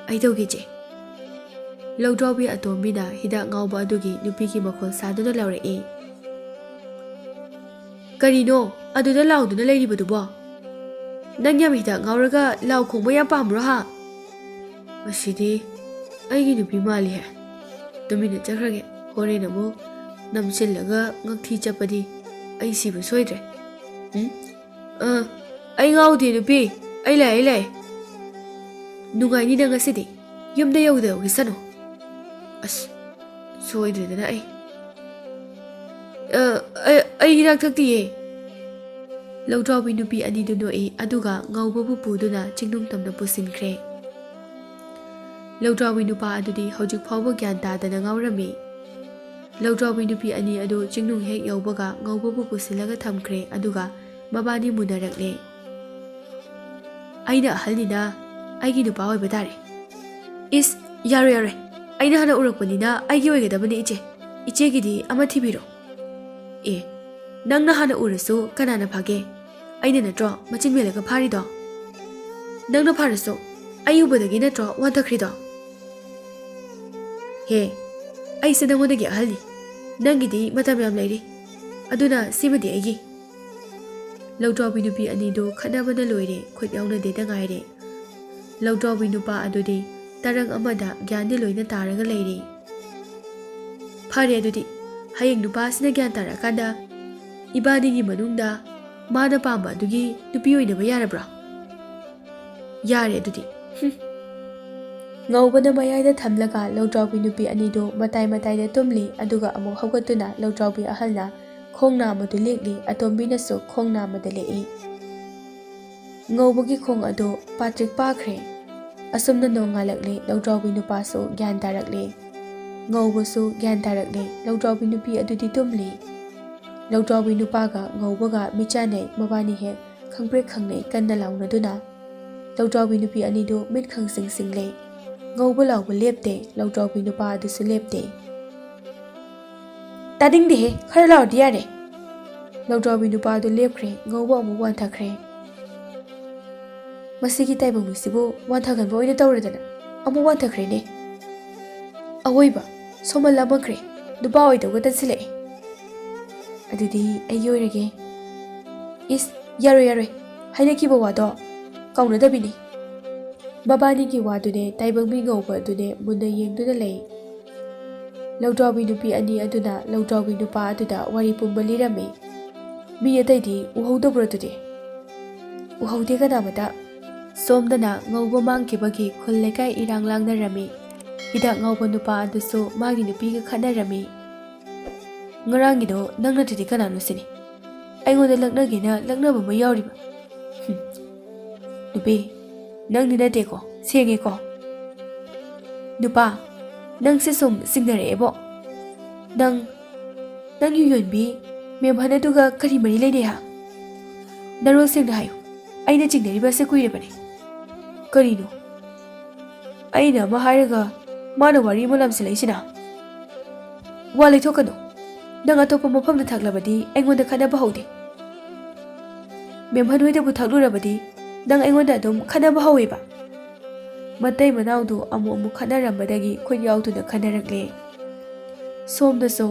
ꯑꯩ ꯇꯧꯒꯦ ꯆꯦ꯫" ꯂꯧꯗ꯭ꯔꯥꯎꯕꯤ ꯑꯇꯣꯝꯕꯤꯅ ꯍꯤꯗꯥꯛ ꯉꯥꯎꯕ ꯑꯗꯨꯒꯤ ꯅꯨꯄꯤꯒꯤ ꯃꯈꯣꯜ ꯁꯥꯗꯨꯅ ꯂꯥꯎꯔꯛꯏ꯫ "ꯀꯔꯤꯅꯣ ꯑꯗꯨꯗ ꯂꯥꯎꯗꯨꯅ ꯂꯩꯔꯤꯕꯗꯨꯕꯣ? ꯅꯪ ꯌꯥꯝ ꯍꯤꯗꯥꯛ ꯉꯥꯎꯔꯒ ꯂꯥꯎ ꯈꯣꯡꯕ ꯌꯥꯝ ꯄꯥꯝꯕ꯭ꯔꯣ ꯍꯥ? ꯃꯁꯤꯗꯤ ꯑꯩꯒꯤ ꯅꯨꯄꯤ ꯃꯥꯜꯂꯤꯍꯦ꯫ ꯇꯨꯃꯤꯟꯅ ꯆꯠꯈ꯭ꯔꯒꯦ꯫ ꯍꯣꯔꯦꯟ ꯑꯃꯨꯛ ꯅꯝꯁꯤꯜꯂꯒ ꯉꯛꯊꯤ ꯆꯠꯄꯗꯤ ꯑꯩ ꯁꯤꯕ ꯁꯣꯏꯗ꯭ꯔꯦ꯫ ꯎꯝ? ꯑ, ꯑꯩ ꯉꯥꯎꯗꯦ ꯅꯨꯄꯤ꯫ ꯑꯩ ꯂꯥꯛꯑꯦ, ꯑꯩ ꯂꯥꯛꯑꯦ꯫ ꯅꯨꯡꯉꯥꯏꯅꯤꯗ ꯉꯁꯤꯗꯤ꯫ ꯌꯨꯝꯗ ꯌꯧꯗ ꯌꯧꯈꯤꯁꯅꯨ꯫ ꯑꯁ, ꯁꯣꯏꯗ꯭ꯔꯦꯗꯅ ꯑꯩ꯫ ꯑ, ꯑꯩ, ꯑꯩ ꯍꯤꯗꯥꯛ ꯊꯛꯇꯤꯌꯦ꯫ ꯂꯧꯗ꯭ꯔꯥꯎꯕꯤ ꯅꯨꯄꯤ ꯑꯅꯤꯗꯨ ꯅꯣꯛꯏ, ꯑꯗꯨꯒ ꯉꯧꯕꯕꯨ ꯄꯨꯗꯨꯅ ꯆꯤꯡꯅꯨꯡ ꯇꯝꯅ ꯄꯨꯁꯤꯟꯈ꯭ꯔꯦ꯫ ꯂꯧꯗ꯭ꯔꯥꯎꯕꯤ ꯅꯨꯄꯥ ꯑꯗꯨꯗꯤ ꯍꯧꯖꯤꯛ ꯐꯥꯎꯕ ꯒ꯭ꯌꯥꯟ ꯇꯥꯗꯅ ꯉꯥꯎꯔꯝꯃꯤ꯫ ꯂꯧꯗ꯭ꯔꯥꯎꯕꯤ ꯅꯨꯄꯤ ꯑꯅꯤ ꯑꯗꯨ ꯆꯤꯡꯅꯨꯡ ꯍꯦꯛ ꯌꯧꯕꯒ ꯉꯧꯕꯕꯨ ꯄꯨꯁꯤꯜꯂꯒ ꯊꯝꯈ꯭ꯔꯦ, ꯑꯗꯨꯒ ꯃꯕꯥꯅꯤ ꯃꯨꯟꯅꯔꯛꯂꯦ꯫ "ꯑꯩꯅ ꯑꯍꯜꯅꯤꯅ ꯑꯩꯒꯤ ꯅꯨꯄꯥ ꯑꯣꯏꯕ ꯇꯥꯔꯦ꯫" "ꯏꯁ, ꯌꯥꯔꯣꯏ, ꯌꯥꯔꯣꯏ꯫ ꯑꯩꯅ ꯍꯥꯟꯅ ꯎꯔꯛꯄꯅꯤꯅ ꯑꯩꯒꯤ ꯑꯣꯏꯒꯗꯕꯅꯤ, ꯏꯆꯦ꯫ ꯏꯆꯦꯒꯤꯗꯤ ꯑꯃ ꯊꯤꯕꯤꯔꯣ꯫" "ꯑꯦ, ꯅꯪꯅ ꯍꯥꯟꯅ ꯎꯔꯁꯨ ꯀꯅꯥꯅ ꯐꯥꯒꯦ? ꯑꯩꯅ ꯅꯠꯇ꯭ꯔꯣ ꯃꯆꯤꯟ ꯃꯦꯜꯂꯒ ꯐꯥꯔꯤꯗꯣ? ꯅꯪꯅ ꯐꯥꯔꯁꯨ ꯑꯩ ꯎꯕꯗꯒꯤ ꯅꯠꯇ꯭ꯔꯣ ꯋꯥꯟꯊꯈ꯭ꯔꯤꯗꯣ?" "ꯍꯦ, ꯑꯩꯁꯦ ꯅꯪꯉꯣꯟꯗꯒꯤ ꯑꯍꯜꯅꯤ꯫ ꯅꯪꯒꯤꯗꯤ ꯃꯇꯝ ꯌꯥꯝ ꯂꯩꯔꯤ꯫ ꯑꯗꯨꯅ ꯁꯤꯃꯗꯤ ꯑꯩꯒꯤ꯫" ꯂꯧꯗ꯭ꯔꯥꯎꯕꯤ ꯅꯨꯄꯤ ꯑꯅꯤꯗꯨ ꯈꯠꯅꯕꯅ ꯂꯣꯏꯔꯦ, ꯈꯨꯠ ꯌꯥꯎꯅꯗꯦꯗ ꯉꯥꯏꯔꯦ꯫ ꯂꯧꯗ꯭ꯔꯥꯎꯕꯤ ꯅꯨꯄꯥ ꯑꯗꯨꯗꯤ ꯇꯔꯪ ꯑꯃꯗ ꯒ꯭ꯌꯥꯟꯗꯤ ꯂꯣꯏꯅ ꯇꯥꯔꯒ ꯂꯩꯔꯦ꯫ "ꯐꯔꯦ ꯑꯗꯨꯗꯤ, ꯍꯌꯦꯡ ꯅꯨꯄꯥꯁꯤꯅ ꯒ꯭ꯌꯥꯟ ꯇꯥꯔꯛꯑꯀꯥꯟꯗ ꯏꯕꯥꯅꯤꯒꯤ ꯃꯅꯨꯡꯗ ꯃꯥꯅ ꯄꯥꯝꯕ ꯑꯗꯨꯒꯤ ꯅꯨꯄꯤ ꯑꯣꯏꯅꯕ ꯌꯥꯔꯕ꯭ꯔꯣ?" "ꯌꯥꯔꯦ ꯑꯗꯨꯗꯤ꯫" ꯍꯨꯝ꯫ ꯉꯧꯕꯅ ꯃꯌꯥꯏꯗ ꯊꯝꯂꯒ ꯂꯧꯗ꯭ꯔꯥꯎꯕꯤ ꯅꯨꯄꯤ ꯑꯅꯤꯗꯨ ꯃꯇꯥꯏ ꯃꯇꯥꯏꯗ ꯇꯨꯝꯂꯤ, ꯑꯗꯨꯒ ꯑꯃꯨꯛ ꯍꯧꯒꯠꯇꯨꯅ ꯂꯧꯗ꯭ꯔꯥꯎꯕꯤ ꯑꯍꯜꯅ ꯈꯣꯡ ꯅꯥꯝꯃꯗꯨ ꯂꯦꯛꯂꯤ, ꯑꯇꯣꯝꯕꯤꯅꯁꯨ ꯈꯣꯡ ꯅꯥꯝꯃꯗ ꯂꯦꯛꯏ꯫ ꯉꯧꯕꯒꯤ ꯈꯣꯡ ꯑꯗꯨ ꯄꯥꯇ꯭ꯔꯤꯛ ꯄꯥꯈ꯭ꯔꯦ꯫ ꯑꯁꯨꯝꯅ ꯅꯣꯡꯉꯥꯜꯂꯛꯂꯦ, ꯂꯧꯗ꯭ꯔꯥꯎꯕꯤ ꯅꯨꯄꯥꯁꯨ ꯒ꯭ꯌꯥꯟ ꯇꯥꯔꯛꯂꯦ꯫ ꯉꯧꯕꯁꯨ ꯒ꯭ꯌꯥꯟ ꯇꯥꯔꯛꯂꯦ, ꯂꯧꯗ꯭ꯔꯥꯎꯕꯤ ꯅꯨꯄꯤ ꯑꯗꯨꯗꯤ ꯇꯨꯝꯂꯤ꯫ ꯂꯧꯗ꯭ꯔꯥꯎꯕꯤ ꯅꯨꯄꯥꯒ ꯉꯧꯕꯒ ꯃꯤꯠ ꯆꯥꯟꯅꯩ, ꯃꯕꯥꯅꯤ ꯍꯦꯛ ꯈꯪꯄ꯭ꯔꯦꯛ ꯈꯪꯅꯩ, ꯀꯟꯅ ꯂꯥꯎꯅꯗꯨꯅ꯫ ꯂꯧꯗ꯭ꯔꯥꯎꯕꯤ ꯅꯨꯄꯤ ꯑꯅꯤꯗꯨ ꯃꯤꯠ ꯈꯪꯁꯤꯡ ꯁꯤꯡꯂꯦ꯫ ꯉꯧꯕ ꯂꯥꯎꯕ ꯂꯦꯞꯇꯦ, ꯂꯧꯗ꯭ꯔꯥꯎꯕꯤ ꯅꯨꯄꯥ ꯑꯗꯨꯁꯨ ꯂꯦꯞꯇꯦ꯫ "ꯇꯥꯅꯤꯡꯗꯦꯍꯦ, ꯈꯔ ꯂꯥꯎꯔꯗꯤ ꯌꯥꯔꯦ꯫" ꯂꯧꯗ꯭ꯔꯥꯎꯕꯤ ꯅꯨꯄꯥ ꯑꯗꯨ ꯂꯦꯞꯈ꯭ꯔꯦ, ꯉꯧꯕ ꯑꯃꯨꯛ ꯋꯥꯟꯊꯈ꯭ꯔꯦ꯫ "ꯃꯁꯤꯒꯤ ꯇꯥꯏꯕꯪ ꯃꯤꯁꯤꯕꯨ ꯋꯥꯟꯊꯒꯟꯕ ꯑꯣꯏꯅ ꯇꯧꯔꯗꯅ ꯑꯃꯨꯛ ꯋꯥꯟꯊꯈ꯭ꯔꯦꯅꯦ꯫ ꯑꯋꯣꯏꯕ ꯁꯣꯃꯜ ꯂꯥꯃꯟꯈ꯭ꯔꯦ, ꯅꯨꯄꯥ ꯑꯣꯏꯗꯧꯒ ꯇꯟꯁꯤꯜꯂꯛꯑꯦ꯫ ꯑꯗꯨꯗꯤ ꯑꯩꯒꯤ ꯑꯣꯏꯔꯒꯦ꯫" "ꯏꯁ, ꯌꯥꯔꯣꯏ, ꯌꯥꯔꯣꯏ, ꯍꯥꯏꯅꯈꯤꯕ ꯋꯥꯗꯣ ꯀꯥꯎꯅꯗꯕꯤꯅꯤ꯫" ꯃꯕꯥꯅꯤꯒꯤ ꯋꯥꯗꯨꯅꯦ ꯇꯥꯏꯕꯪ ꯃꯤ ꯉꯧꯕ ꯑꯗꯨꯅꯦ ꯃꯨꯟꯅ ꯌꯦꯡꯗꯨꯅ ꯂꯩ꯫ ꯂꯧꯗ꯭ꯔꯥꯎꯕꯤ ꯅꯨꯄꯤ ꯑꯅꯤ ꯑꯗꯨꯅ ꯂꯧꯗ꯭ꯔꯥꯎꯕꯤ ꯅꯨꯄꯥ ꯑꯗꯨꯗ ꯋꯥꯔꯤ ꯄꯨꯝꯕ ꯂꯤꯔꯝꯃꯤ꯫ "ꯃꯤ ꯑꯇꯩꯗꯤ ꯎꯍꯧꯗꯕ꯭ꯔꯣ ꯑꯗꯨꯗꯤ?" "ꯎꯍꯧꯗꯦ ꯀꯅꯥꯃꯇ꯫ ꯁꯣꯝꯗꯅ ꯉꯧꯕ ꯃꯥꯡꯈꯤꯕꯒꯤ ꯈꯨꯜ ꯂꯩꯀꯥꯏ ꯏꯔꯥꯡ ꯂꯥꯡꯅꯔꯝꯃꯤ꯫ ꯍꯤꯗꯥꯛ ꯉꯥꯎꯕ ꯅꯨꯄꯥ ꯑꯗꯨꯁꯨ ꯃꯥꯒꯤ ꯅꯨꯄꯤꯒ ꯈꯠꯅꯔꯝꯃꯤ꯫ "ꯉꯔꯥꯡꯒꯤꯗꯣ ꯅꯪ ꯅꯠꯇ꯭ꯔꯗꯤ ꯀꯅꯥꯅꯣ ꯁꯤꯅꯤ? ꯑꯩꯉꯣꯟꯗ ꯂꯛꯅꯒꯦꯅ ꯂꯛꯅꯕ ꯑꯃ ꯌꯥꯎꯔꯤꯕ?" "ꯍꯨꯝ꯫ ꯅꯨꯄꯤ, ꯅꯪꯗꯤ ꯅꯠꯇꯦꯀꯣ, ꯁꯦꯡꯉꯦꯀꯣ?" "ꯅꯨꯄꯥ, ꯅꯪꯁꯦ ꯁꯨꯝ ꯆꯤꯡꯅꯔꯛꯑꯦꯕꯣ꯫ ꯅꯪ, ꯅꯪ ꯌꯨ ꯌꯣꯟꯕꯤ ꯃꯦꯝꯍꯟ ꯑꯗꯨꯒ ꯀꯔꯤ ꯃꯔꯤ ꯂꯩꯅꯩ ꯍꯥ? ꯅꯔꯣꯜ ꯁꯦꯡꯅ ꯍꯥꯏꯌꯨ, ꯑꯩꯅ ꯆꯤꯡꯅꯔꯤꯕꯁꯦ ꯀꯨꯏꯔꯕꯅꯤ꯫ ꯀꯔꯤꯅꯣ? ꯑꯩꯅ ꯑꯃ ꯍꯥꯏꯔꯒ ꯃꯥꯅ ꯋꯥꯔꯤ ꯑꯃ ꯂꯥꯝꯁꯤꯜꯂꯛꯏꯁꯤꯅ?" "ꯋꯥ ꯂꯩꯊꯣꯛꯀꯅꯨ꯫ ꯅꯪ ꯑꯇꯣꯞꯄ ꯃꯐꯝꯗ ꯊꯛꯂꯕꯗꯤ ꯑꯩꯉꯣꯟꯗ ꯈꯠꯅꯕ ꯍꯧꯗꯦ꯫ ꯃꯦꯝꯍꯟ ꯍꯣꯏꯗꯕꯨ ꯊꯛꯂꯨꯔꯕꯗꯤ ꯅꯪ ꯑꯩꯉꯣꯟꯗ ꯑꯗꯨꯝ ꯈꯠꯅꯕ ꯍꯧꯋꯦꯕ?" ꯃꯇꯩ ꯃꯅꯥꯎꯗꯨ ꯑꯃꯨꯛ ꯑꯃꯨꯛ ꯈꯠꯅꯔꯝꯕꯗꯒꯤ ꯈꯨꯠ ꯌꯥꯎꯗꯨꯅ ꯈꯠꯅꯔꯛꯂꯦ꯫ ꯁꯣꯝꯗꯁꯨ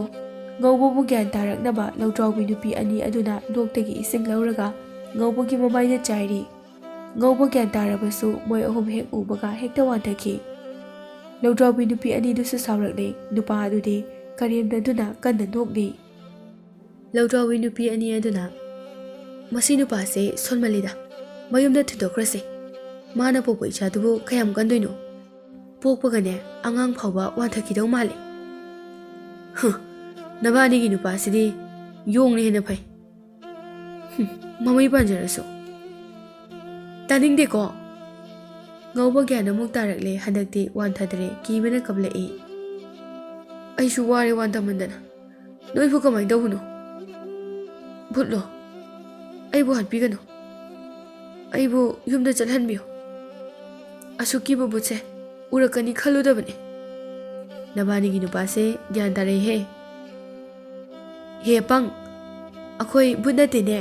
ꯉꯧꯕꯕꯨ ꯒ꯭ꯌꯥꯟ ꯇꯥꯔꯛꯅꯕ ꯂꯧꯗ꯭ꯔꯥꯎꯕꯤ ꯅꯨꯄꯤ ꯑꯅꯤ ꯑꯗꯨꯅ ꯂꯣꯛꯇꯒꯤ ꯏꯁꯤꯡ ꯂꯧꯔꯒ ꯉꯧꯕꯒꯤ ꯃꯃꯥꯏꯗ ꯆꯥꯏꯔꯤ꯫ ꯉꯧꯕ ꯒ꯭ꯌꯥꯟ ꯇꯥꯔꯕꯁꯨ ꯃꯣꯏ ꯑꯍꯨꯝ ꯍꯦꯛ ꯎꯕꯒ ꯍꯦꯛꯇ ꯋꯥꯟꯊꯈꯤ꯫ ꯂꯧꯗ꯭ꯔꯥꯎꯕꯤ ꯅꯨꯄꯤ ꯑꯅꯤꯗꯨꯁꯨ ꯁꯥꯎꯔꯛꯂꯦ꯫ ꯅꯨꯄꯥ ꯑꯗꯨꯗꯤ ꯀꯔꯦꯝꯅꯗꯨꯅ ꯀꯟꯅ ꯅꯣꯛꯂꯤ꯫ ꯂꯧꯗ꯭ꯔꯥꯎꯕꯤ ꯅꯨꯄꯤ ꯑꯅꯤ ꯑꯗꯨꯅ, "ꯃꯁꯤ ꯅꯨꯄꯥꯁꯦ ꯁꯣꯟꯃꯜꯂꯤꯗ, ꯃꯌꯨꯝꯗ ꯊꯤꯟꯗꯣꯛꯈ꯭ꯔꯁꯦ꯫ ꯃꯥꯅ ꯄꯣꯛꯄ ꯏꯆꯥꯗꯨꯕꯨ ꯀꯌꯥꯝ ꯀꯟꯗꯣꯏꯅꯣ? ꯄꯣꯛꯄꯒꯅꯦ ꯑꯉꯥꯡ ꯐꯥꯎꯕ ꯋꯥꯟꯊꯈꯤꯗꯧ ꯃꯥꯜꯂꯦ꯫ ꯍꯨꯝ, ꯅꯕꯥꯅꯤꯒꯤ ꯅꯨꯄꯥꯁꯤꯗꯤ ꯌꯣꯡꯅ ꯍꯦꯟꯅ ꯐꯩ꯫ ꯍꯨꯝ, ꯃꯃꯩ ꯄꯥꯟꯖꯔꯁꯨ꯫" "ꯇꯥꯅꯤꯡꯗꯦꯀꯣ!" ꯉꯧꯕ ꯒ꯭ꯌꯥꯟ ꯑꯃꯨꯛ ꯇꯥꯔꯛꯂꯦ꯫ ꯍꯟꯗꯛꯇꯤ ꯋꯥꯟꯊꯗ꯭ꯔꯦ, ꯀꯤꯕꯅ ꯀꯞꯂꯛꯏ꯫ "ꯑꯩꯁꯨ ꯋꯥꯔꯦ ꯋꯥꯟꯊꯃꯟꯗꯅ꯫ ꯅꯣꯏꯕꯨ ꯀꯃꯥꯏꯅ ꯇꯧꯕꯅꯣ? ꯚꯨꯠꯂꯣ? ꯑꯩꯕꯨ ꯍꯥꯠꯄꯤꯒꯅꯨ꯫ ꯑꯩꯕꯨ ꯌꯨꯝꯗ ꯆꯠꯍꯟꯕꯤꯌꯨ꯫ ꯑꯁꯨꯛ ꯀꯤꯕ ꯚꯨꯠꯁꯦ ꯎꯔꯛꯀꯅꯤ ꯈꯜꯂꯨꯗꯕꯅꯤ꯫" "ꯅꯕꯥꯅꯤꯒꯤ ꯅꯨꯄꯥꯁꯦ ꯒ꯭ꯌꯥꯟ ꯇꯥꯔꯛꯏꯍꯦ꯫ ꯍꯦ ꯑꯄꯪ, ꯑꯩꯈꯣꯏ ꯚꯨꯠ ꯅꯠꯇꯦꯅꯦ,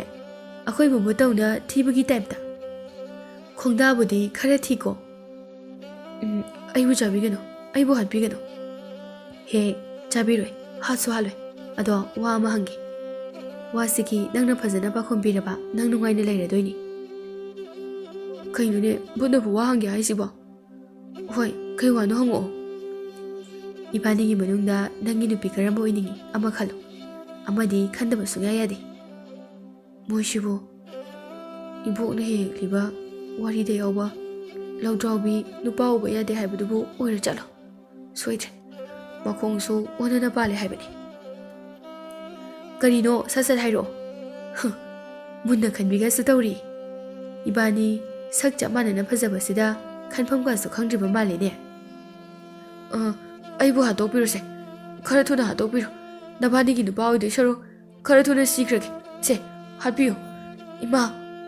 ꯑꯩꯈꯣꯏ ꯃꯨꯝꯕꯨ ꯇꯧꯅ ꯊꯤꯕꯒꯤ ꯇꯥꯏꯞꯇ꯫ ꯈꯣꯡꯗꯥꯕꯨꯗꯤ ꯈꯔ ꯊꯤꯀꯣ꯫" "ꯎꯝ, ꯑꯩꯕꯨ ꯆꯥꯕꯤꯒꯅꯨ, ꯑꯩꯕꯨ ꯍꯥꯠꯄꯤꯒꯅꯨ꯫" "ꯍꯦ, ꯆꯥꯕꯤꯔꯣꯏ, ꯍꯥꯠꯁꯨ ꯍꯥꯠꯂꯣꯏ꯫ ꯑꯗꯣ ꯋꯥ ꯑꯃ ꯍꯪꯒꯦ꯫ ꯋꯥꯁꯤꯒꯤ ꯅꯪꯅ ꯐꯖꯅ ꯄꯥꯈꯨꯝ ꯄꯤꯔꯕ ꯅꯪ ꯅꯨꯡꯉꯥꯏꯅ ꯂꯩꯔꯗꯣꯏꯅꯤ꯫" "ꯀꯩꯅꯣꯅꯦ, ꯚꯨꯠꯅꯕꯨ ꯋꯥ ꯍꯪꯒꯦ ꯍꯥꯏꯁꯤꯕꯣ?" "ꯍꯣꯏ, ꯀꯩ ꯋꯥꯅꯣ ꯍꯪꯉꯛꯑꯣ꯫" "ꯏꯕꯥꯅꯤꯒꯤ ꯃꯅꯨꯡꯗ ꯅꯪꯒꯤ ꯅꯨꯄꯤ ꯀꯔꯝꯕ ꯑꯣꯏꯅꯤꯡꯉꯤ? ꯑꯃ ꯈꯜꯂꯨ꯫ ꯑꯃꯗꯤ ꯈꯟꯗꯕ ꯁꯨꯡꯌꯥ ꯌꯥꯗꯦ꯫" "ꯃꯣꯏꯁꯤꯕꯨ ꯏꯕꯣꯛꯅ ꯍꯦꯛ ꯍꯦꯛ ꯂꯤꯕ ꯋꯥꯔꯤꯗ ꯌꯥꯎꯕ ꯂꯧꯗ꯭ꯔꯥꯎꯕꯤ ꯅꯨꯄꯥ ꯎꯕ ꯌꯥꯗꯦ ꯍꯥꯏꯕꯗꯨꯕꯨ ꯑꯣꯏꯔ ꯆꯠꯂꯣ꯫ ꯁꯣꯏꯗ꯭ꯔꯦ, ꯃꯈꯣꯡꯁꯨ ꯑꯣꯟꯅꯅ ꯄꯥꯜꯂꯦ ꯍꯥꯏꯕꯅꯤ꯫ ꯀꯔꯤꯅꯣ, ꯁꯠ ꯁꯠ ꯍꯥꯏꯔꯛꯑꯣ꯫ ꯍ, ꯃꯨꯟꯅ ꯈꯟꯕꯤꯒꯁꯨ ꯇꯧꯔꯤ꯫ ꯏꯕꯥꯅꯤ ꯁꯛ ꯆꯞ ꯃꯥꯟꯅꯅ ꯐꯖꯕꯁꯤꯗ ꯈꯟꯐꯝꯒꯁꯨ ꯈꯪꯗ꯭ꯔꯤꯕ ꯃꯥꯜꯂꯦꯅꯦ꯫ ꯑ, ꯑꯩꯕꯨ ꯍꯥꯠꯇꯣꯛꯄꯤꯔꯣꯁꯦ, ꯈꯔ ꯊꯨꯅ ꯍꯥꯠꯇꯣꯛꯄꯤꯔꯣ꯫ ꯅꯕꯥꯅꯤꯒꯤ ꯅꯨꯄꯥ ꯑꯣꯏꯗꯣꯏ ꯁꯔꯨꯛ ꯈꯔ ꯊꯨꯅ ꯁꯤꯈ꯭ꯔꯒꯦ꯫ ꯁꯦ, ꯍꯥꯠꯄꯤꯌꯨ꯫ ꯏꯃꯥ,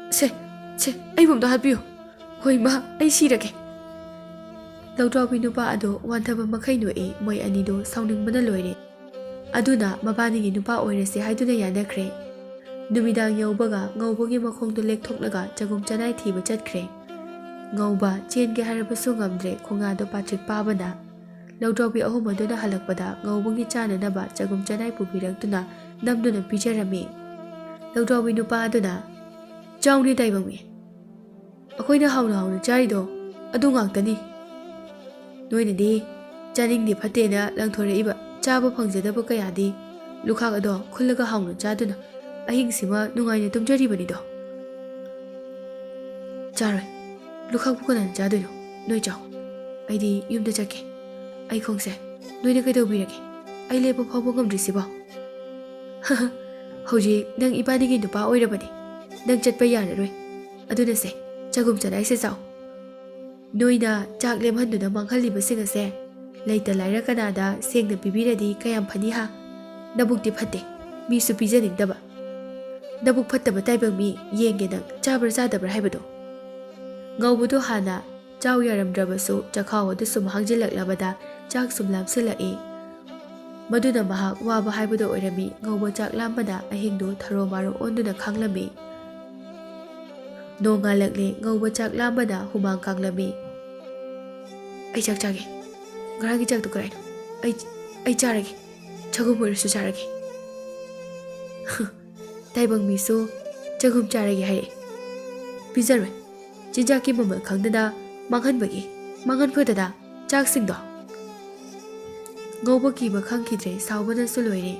ꯁꯦ, ꯁꯦ, ꯑꯩꯕꯨ ꯑꯝꯇ ꯍꯥꯠꯄꯤꯌꯨ꯫ ꯍꯣꯏ ꯏꯃꯥ, ꯑꯩ ꯁꯤꯔꯒꯦ꯫ ꯂꯧꯗ꯭ꯔꯥꯎꯕꯤ ꯅꯨꯄꯥ ꯑꯗꯣ ꯋꯥꯟꯊꯕ ꯃꯈꯩ ꯅꯣꯛꯏ꯫ ꯃꯣꯏ ꯑꯅꯤꯗꯣ ꯁꯥꯎꯅꯤꯡꯕꯅ ꯂꯣꯏꯔꯦ꯫ ꯑꯗꯨꯅ ꯃꯕꯥꯅꯤꯒꯤ ꯅꯨꯄꯥ ꯑꯣꯏꯔꯁꯦ ꯍꯥꯏꯗꯨꯅ ꯌꯥꯅꯈ꯭ꯔꯦ꯫ ꯅꯨꯃꯤꯗꯥꯡ ꯌꯧꯕꯒ ꯉꯧꯕꯒꯤ ꯃꯈꯣꯡꯗꯣ ꯂꯦꯛꯊꯣꯛꯂꯒ ꯆꯒꯨꯝ ꯆꯅꯥꯏ ꯊꯤꯕ ꯆꯠꯈ꯭ꯔꯦ꯫ ꯉꯧꯕ ꯆꯦꯟꯒꯦ ꯍꯥꯏꯔꯕꯁꯨ ꯉꯝꯗ꯭ꯔꯦ, ꯈꯣꯡꯉꯥꯗꯣ ꯄꯥꯇ꯭ꯔꯤꯛ ꯄꯥꯕꯅ꯫ ꯂꯧꯗ꯭ꯔꯥꯎꯕꯤ ꯑꯍꯨꯝ ꯑꯗꯨꯅ ꯍꯜꯂꯛꯄꯗ ꯉꯧꯕꯒꯤ ꯆꯥꯅꯅꯕ ꯆꯒꯨꯝ ꯆꯅꯥꯏ ꯄꯨꯕꯤꯔꯛꯇꯨꯅ ꯅꯝꯗꯨꯅ ꯄꯤꯖꯔꯝꯃꯤ꯫ ꯂꯧꯗ꯭ꯔꯥꯎꯕꯤ ꯅꯨꯄꯥ ꯑꯗꯨꯅ, "ꯆꯥꯎꯅꯦ ꯇꯥꯏꯕꯪꯃꯤ, ꯑꯩꯈꯣꯏꯅ ꯍꯥꯎꯅ ꯍꯥꯎꯅ ꯆꯥꯔꯤꯗꯣ ꯑꯗꯨ ꯉꯥꯛꯇꯅꯤ꯫ ꯅꯣꯏꯅꯗꯤ ꯆꯥꯅꯤꯡꯗꯦ ꯐꯠꯇꯦꯅ ꯂꯪꯊꯣꯔꯛꯏꯕ ꯆꯥꯕ ꯐꯪꯖꯗꯕ ꯀꯌꯥꯗꯤ ꯂꯨꯈꯥꯛ ꯑꯗꯣ ꯈꯨꯜꯂꯒ ꯍꯥꯎꯅ ꯆꯥꯗꯨꯅ ꯑꯍꯤꯡꯁꯤꯃ ꯅꯨꯡꯉꯥꯏꯅ ꯇꯨꯝꯖꯔꯤꯕꯅꯤꯗꯣ꯫" "ꯆꯥꯔꯣꯏ꯫ ꯂꯨꯈꯥꯛꯄꯨ ꯀꯅꯥꯅ ꯆꯥꯗꯣꯏꯅꯣ? ꯅꯣꯏ ꯆꯥꯎ꯫ ꯑꯩꯗꯤ ꯌꯨꯝꯗ ꯆꯠꯀꯦ꯫ ꯑꯩ ꯈꯣꯡꯁꯦ ꯅꯣꯏꯅ ꯀꯩꯗꯧꯕꯤꯔꯒꯦ? ꯑꯩ ꯂꯦꯞꯄ ꯐꯥꯎꯕ ꯉꯝꯗ꯭ꯔꯤꯁꯤꯕꯣ?" "ꯍꯧꯖꯤꯛ ꯅꯪ ꯏꯕꯥꯅꯤꯒꯤ ꯅꯨꯄꯥ ꯑꯣꯏꯔꯕꯅꯤ꯫ ꯅꯪ ꯆꯠꯄ ꯌꯥꯔꯔꯣꯏ꯫ ꯑꯗꯨꯅꯁꯦ, ꯆꯒꯨꯝ ꯆꯅꯥꯏꯁꯦ ꯆꯥꯎ꯫ ꯅꯣꯏꯅ ꯆꯥꯛ ꯂꯦꯝꯍꯟꯗꯨꯅ ꯃꯥꯡꯍꯜꯂꯤꯕꯁꯤꯡ ꯑꯁꯦ ꯂꯩꯇ ꯂꯥꯏꯔ ꯀꯅꯥꯗ ꯁꯦꯡꯅ ꯄꯤꯕꯤꯔꯗꯤ ꯀꯌꯥꯝ ꯐꯅꯤ ꯍꯥ? ꯅꯕꯨꯛꯇꯤ ꯐꯠꯇꯦ, ꯃꯤꯁꯨ ꯄꯤꯖꯅꯤꯡꯗꯕ꯫ ꯅꯕꯨꯛ ꯐꯠꯇꯕ ꯇꯥꯏꯕꯪ ꯃꯤ, ꯌꯦꯡꯒꯦ ꯅꯪ ꯆꯥꯕ꯭ꯔꯥ ꯆꯥꯗꯕ꯭ꯔꯥ ꯍꯥꯏꯕꯗꯣ꯫" ꯉꯧꯕꯗꯣ ꯍꯥꯟꯅ ꯆꯥꯎ ꯌꯥꯔꯝꯗ꯭ꯔꯕꯁꯨ ꯆꯈꯥꯎ ꯑꯗꯨ ꯁꯨꯝ ꯍꯥꯡꯖꯤꯜꯂꯛꯂꯕꯗ ꯆꯥꯛ ꯁꯨꯝ ꯂꯥꯝꯁꯤꯜꯂꯛꯏ꯫ ꯃꯗꯨꯅ ꯃꯍꯥꯛ ꯋꯥꯕ ꯍꯥꯏꯕꯗꯨ ꯑꯣꯏꯔꯝꯃꯤ꯫ ꯉꯧꯕ ꯆꯥꯛ ꯂꯥꯝꯕꯅ ꯑꯍꯤꯡꯗꯨ ꯊꯔꯣ ꯃꯥꯔꯣ ꯑꯣꯟꯗꯨꯅ ꯈꯥꯡꯂꯝꯃꯤ꯫ ꯅꯣꯡꯉꯥꯜꯂꯛꯂꯦ꯫ ꯉꯧꯕ ꯆꯥꯛ ꯂꯥꯝꯕꯅ ꯍꯨꯃꯥꯡ ꯀꯥꯡꯂꯝꯃꯤ꯫ "ꯑꯩ ꯆꯥꯛ ꯆꯥꯒꯦ꯫ ꯉꯔꯥꯡꯒꯤ ꯆꯥꯛꯇꯨ ꯀꯗꯥꯏꯅꯣ? ꯑꯩ, ꯑꯩ ꯆꯥꯔꯒꯦ꯫ ꯆꯒꯨꯝ ꯑꯣꯏꯔꯁꯨ ꯆꯥꯔꯒꯦ꯫" ꯇꯥꯏꯕꯪ ꯃꯤꯁꯨ ꯆꯒꯨꯝ ꯆꯥꯔꯒꯦ ꯍꯥꯏꯔꯛꯑꯦ꯫ ꯄꯤꯖꯔꯣꯏ꯫ ꯆꯤꯟꯖꯥꯛꯀꯤ ꯃꯃꯜ ꯈꯪꯗꯅ ꯃꯥꯡꯍꯟꯕꯒꯤ, ꯃꯥꯡꯍꯟ ꯐꯗꯅ ꯆꯥꯛꯁꯤꯡꯗꯣ꯫ ꯉꯧꯕ ꯀꯤꯕ ꯈꯪꯈꯤꯗ꯭ꯔꯦ, ꯁꯥꯎꯕꯅꯁꯨ ꯂꯣꯏꯔꯦ꯫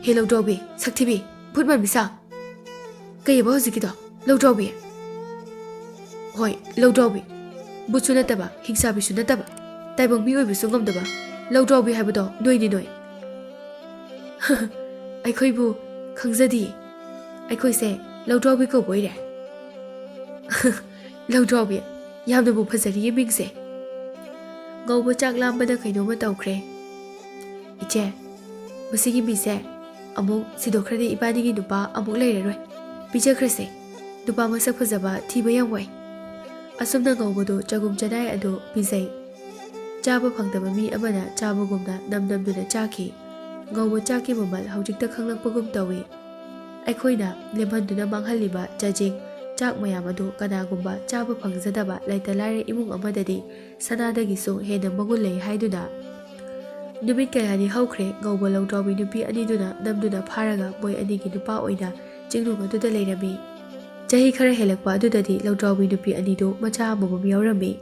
"ꯍꯦ ꯂꯧꯗ꯭ꯔꯥꯎꯕꯤ, ꯁꯛꯊꯤꯕꯤ, ꯚꯨꯠ ꯃꯥꯟꯕꯤ ꯁꯥ! ꯀꯩꯑꯕ ꯍꯧꯖꯤꯛꯀꯤꯗꯣ, ꯂꯧꯗ꯭ꯔꯥꯎꯕꯤ?" ꯍꯣꯏ, ꯂꯧꯗ꯭ꯔꯥꯎꯕꯤ꯫ ꯕꯨꯠꯁꯨ ꯅꯠꯇꯕ, ꯍꯤꯡꯆꯥꯕꯤꯁꯨ ꯅꯠꯇꯕ, ꯇꯥꯏꯕꯪ ꯃꯤ ꯑꯣꯏꯕꯁꯨ ꯉꯝꯗꯕ ꯂꯧꯗ꯭ꯔꯥꯎꯕꯤ ꯍꯥꯏꯕꯗꯣ ꯅꯣꯏꯅꯤ ꯅꯣꯏ꯫ ꯑꯩꯈꯣꯏꯕꯨ ꯈꯪꯖꯗꯤꯌꯦ꯫ ꯑꯩꯈꯣꯏꯁꯦ ꯂꯧꯗ꯭ꯔꯥꯎꯕꯤ ꯀꯧꯕ ꯑꯣꯏꯔꯦ꯫ ꯂꯧꯗ꯭ꯔꯥꯎꯕꯤ, ꯌꯥꯝꯅꯕꯨ ꯐꯖꯔꯤꯌꯦ ꯃꯤꯡꯁꯦ꯫ ꯉꯧꯕ ꯆꯥꯛ ꯂꯥꯝꯕꯗ ꯀꯩꯅꯣꯝꯃ ꯇꯧꯈ꯭ꯔꯦ꯫ ꯏꯆꯦ, ꯃꯁꯤꯒꯤ ꯃꯤꯁꯦ ꯑꯃꯨꯛ ꯁꯤꯗꯣꯛꯈ꯭ꯔꯗꯤ ꯏꯕꯥꯅꯤꯒꯤ ꯅꯨꯄꯥ ꯑꯃꯨꯛ ꯂꯩꯔꯔꯣꯏ꯫ ꯄꯤꯖꯈ꯭ꯔꯁꯦ꯫ ꯅꯨꯄꯥ ꯃꯁꯛ ꯐꯖꯕ ꯊꯤꯕ ꯌꯥꯝ ꯋꯥꯏ꯫ ꯑꯁꯨꯝꯅ ꯉꯧꯕꯗꯨ ꯆꯒꯨꯝ ꯆꯅꯥꯏ ꯑꯗꯨ ꯄꯤꯖꯩ꯫ ꯆꯥꯕ ꯐꯪꯗꯕ ꯃꯤ ꯑꯃꯅ ꯆꯥꯕꯒꯨꯝꯅ ꯅꯝ ꯅꯝꯗꯨꯅ ꯆꯥꯈꯤ꯫ ꯉꯧꯕ ꯆꯥꯛꯀꯤ ꯃꯃꯜ ꯍꯧꯖꯤꯛꯇ ꯈꯪꯂꯛꯄꯒꯨꯝ ꯇꯧꯏ꯫ ꯑꯩꯈꯣꯏꯅ ꯂꯦꯝꯍꯟꯗꯨꯅ ꯃꯥꯡꯍꯜꯂꯤꯕ ꯆꯖꯤꯛ, ꯆꯥꯛ ꯃꯌꯥꯝ ꯑꯗꯨ ꯀꯅꯥꯒꯨꯝꯕ ꯆꯥꯕ ꯐꯪꯖꯗꯕ ꯂꯩꯇ ꯂꯥꯏꯔ ꯏꯃꯨꯡ ꯑꯃꯗꯗꯤ ꯁꯅꯥꯗꯒꯤꯁꯨ ꯍꯦꯟꯅ ꯃꯒꯨꯟ ꯂꯩ ꯍꯥꯏꯗꯨꯅ꯫ ꯅꯨꯃꯤꯠ ꯀꯌꯥꯅꯤ ꯍꯧꯈ꯭ꯔꯦ, ꯉꯧꯕ ꯂꯧꯗ꯭ꯔꯥꯎꯕꯤ ꯅꯨꯄꯤ ꯑꯅꯤꯗꯨꯅ ꯅꯝꯗꯨꯅ ꯐꯥꯔꯒ ꯃꯣꯏ ꯑꯅꯤꯒꯤ ꯅꯨꯄꯥ ꯑꯣꯏꯅ ꯆꯤꯡꯅꯨꯡ ꯑꯗꯨꯗ ꯂꯩꯔꯝꯃꯤ꯫ ꯆꯍꯤ ꯈꯔ ꯍꯦꯜꯂꯛꯄ ꯑꯗꯨꯗꯗꯤ ꯂꯧꯗ꯭ꯔꯥꯎꯕꯤ ꯅꯨꯄꯤ ꯑꯅꯤꯗꯨ ꯃꯆꯥ ꯑꯃꯃꯝ ꯌꯥꯎꯔꯝꯃꯤ꯫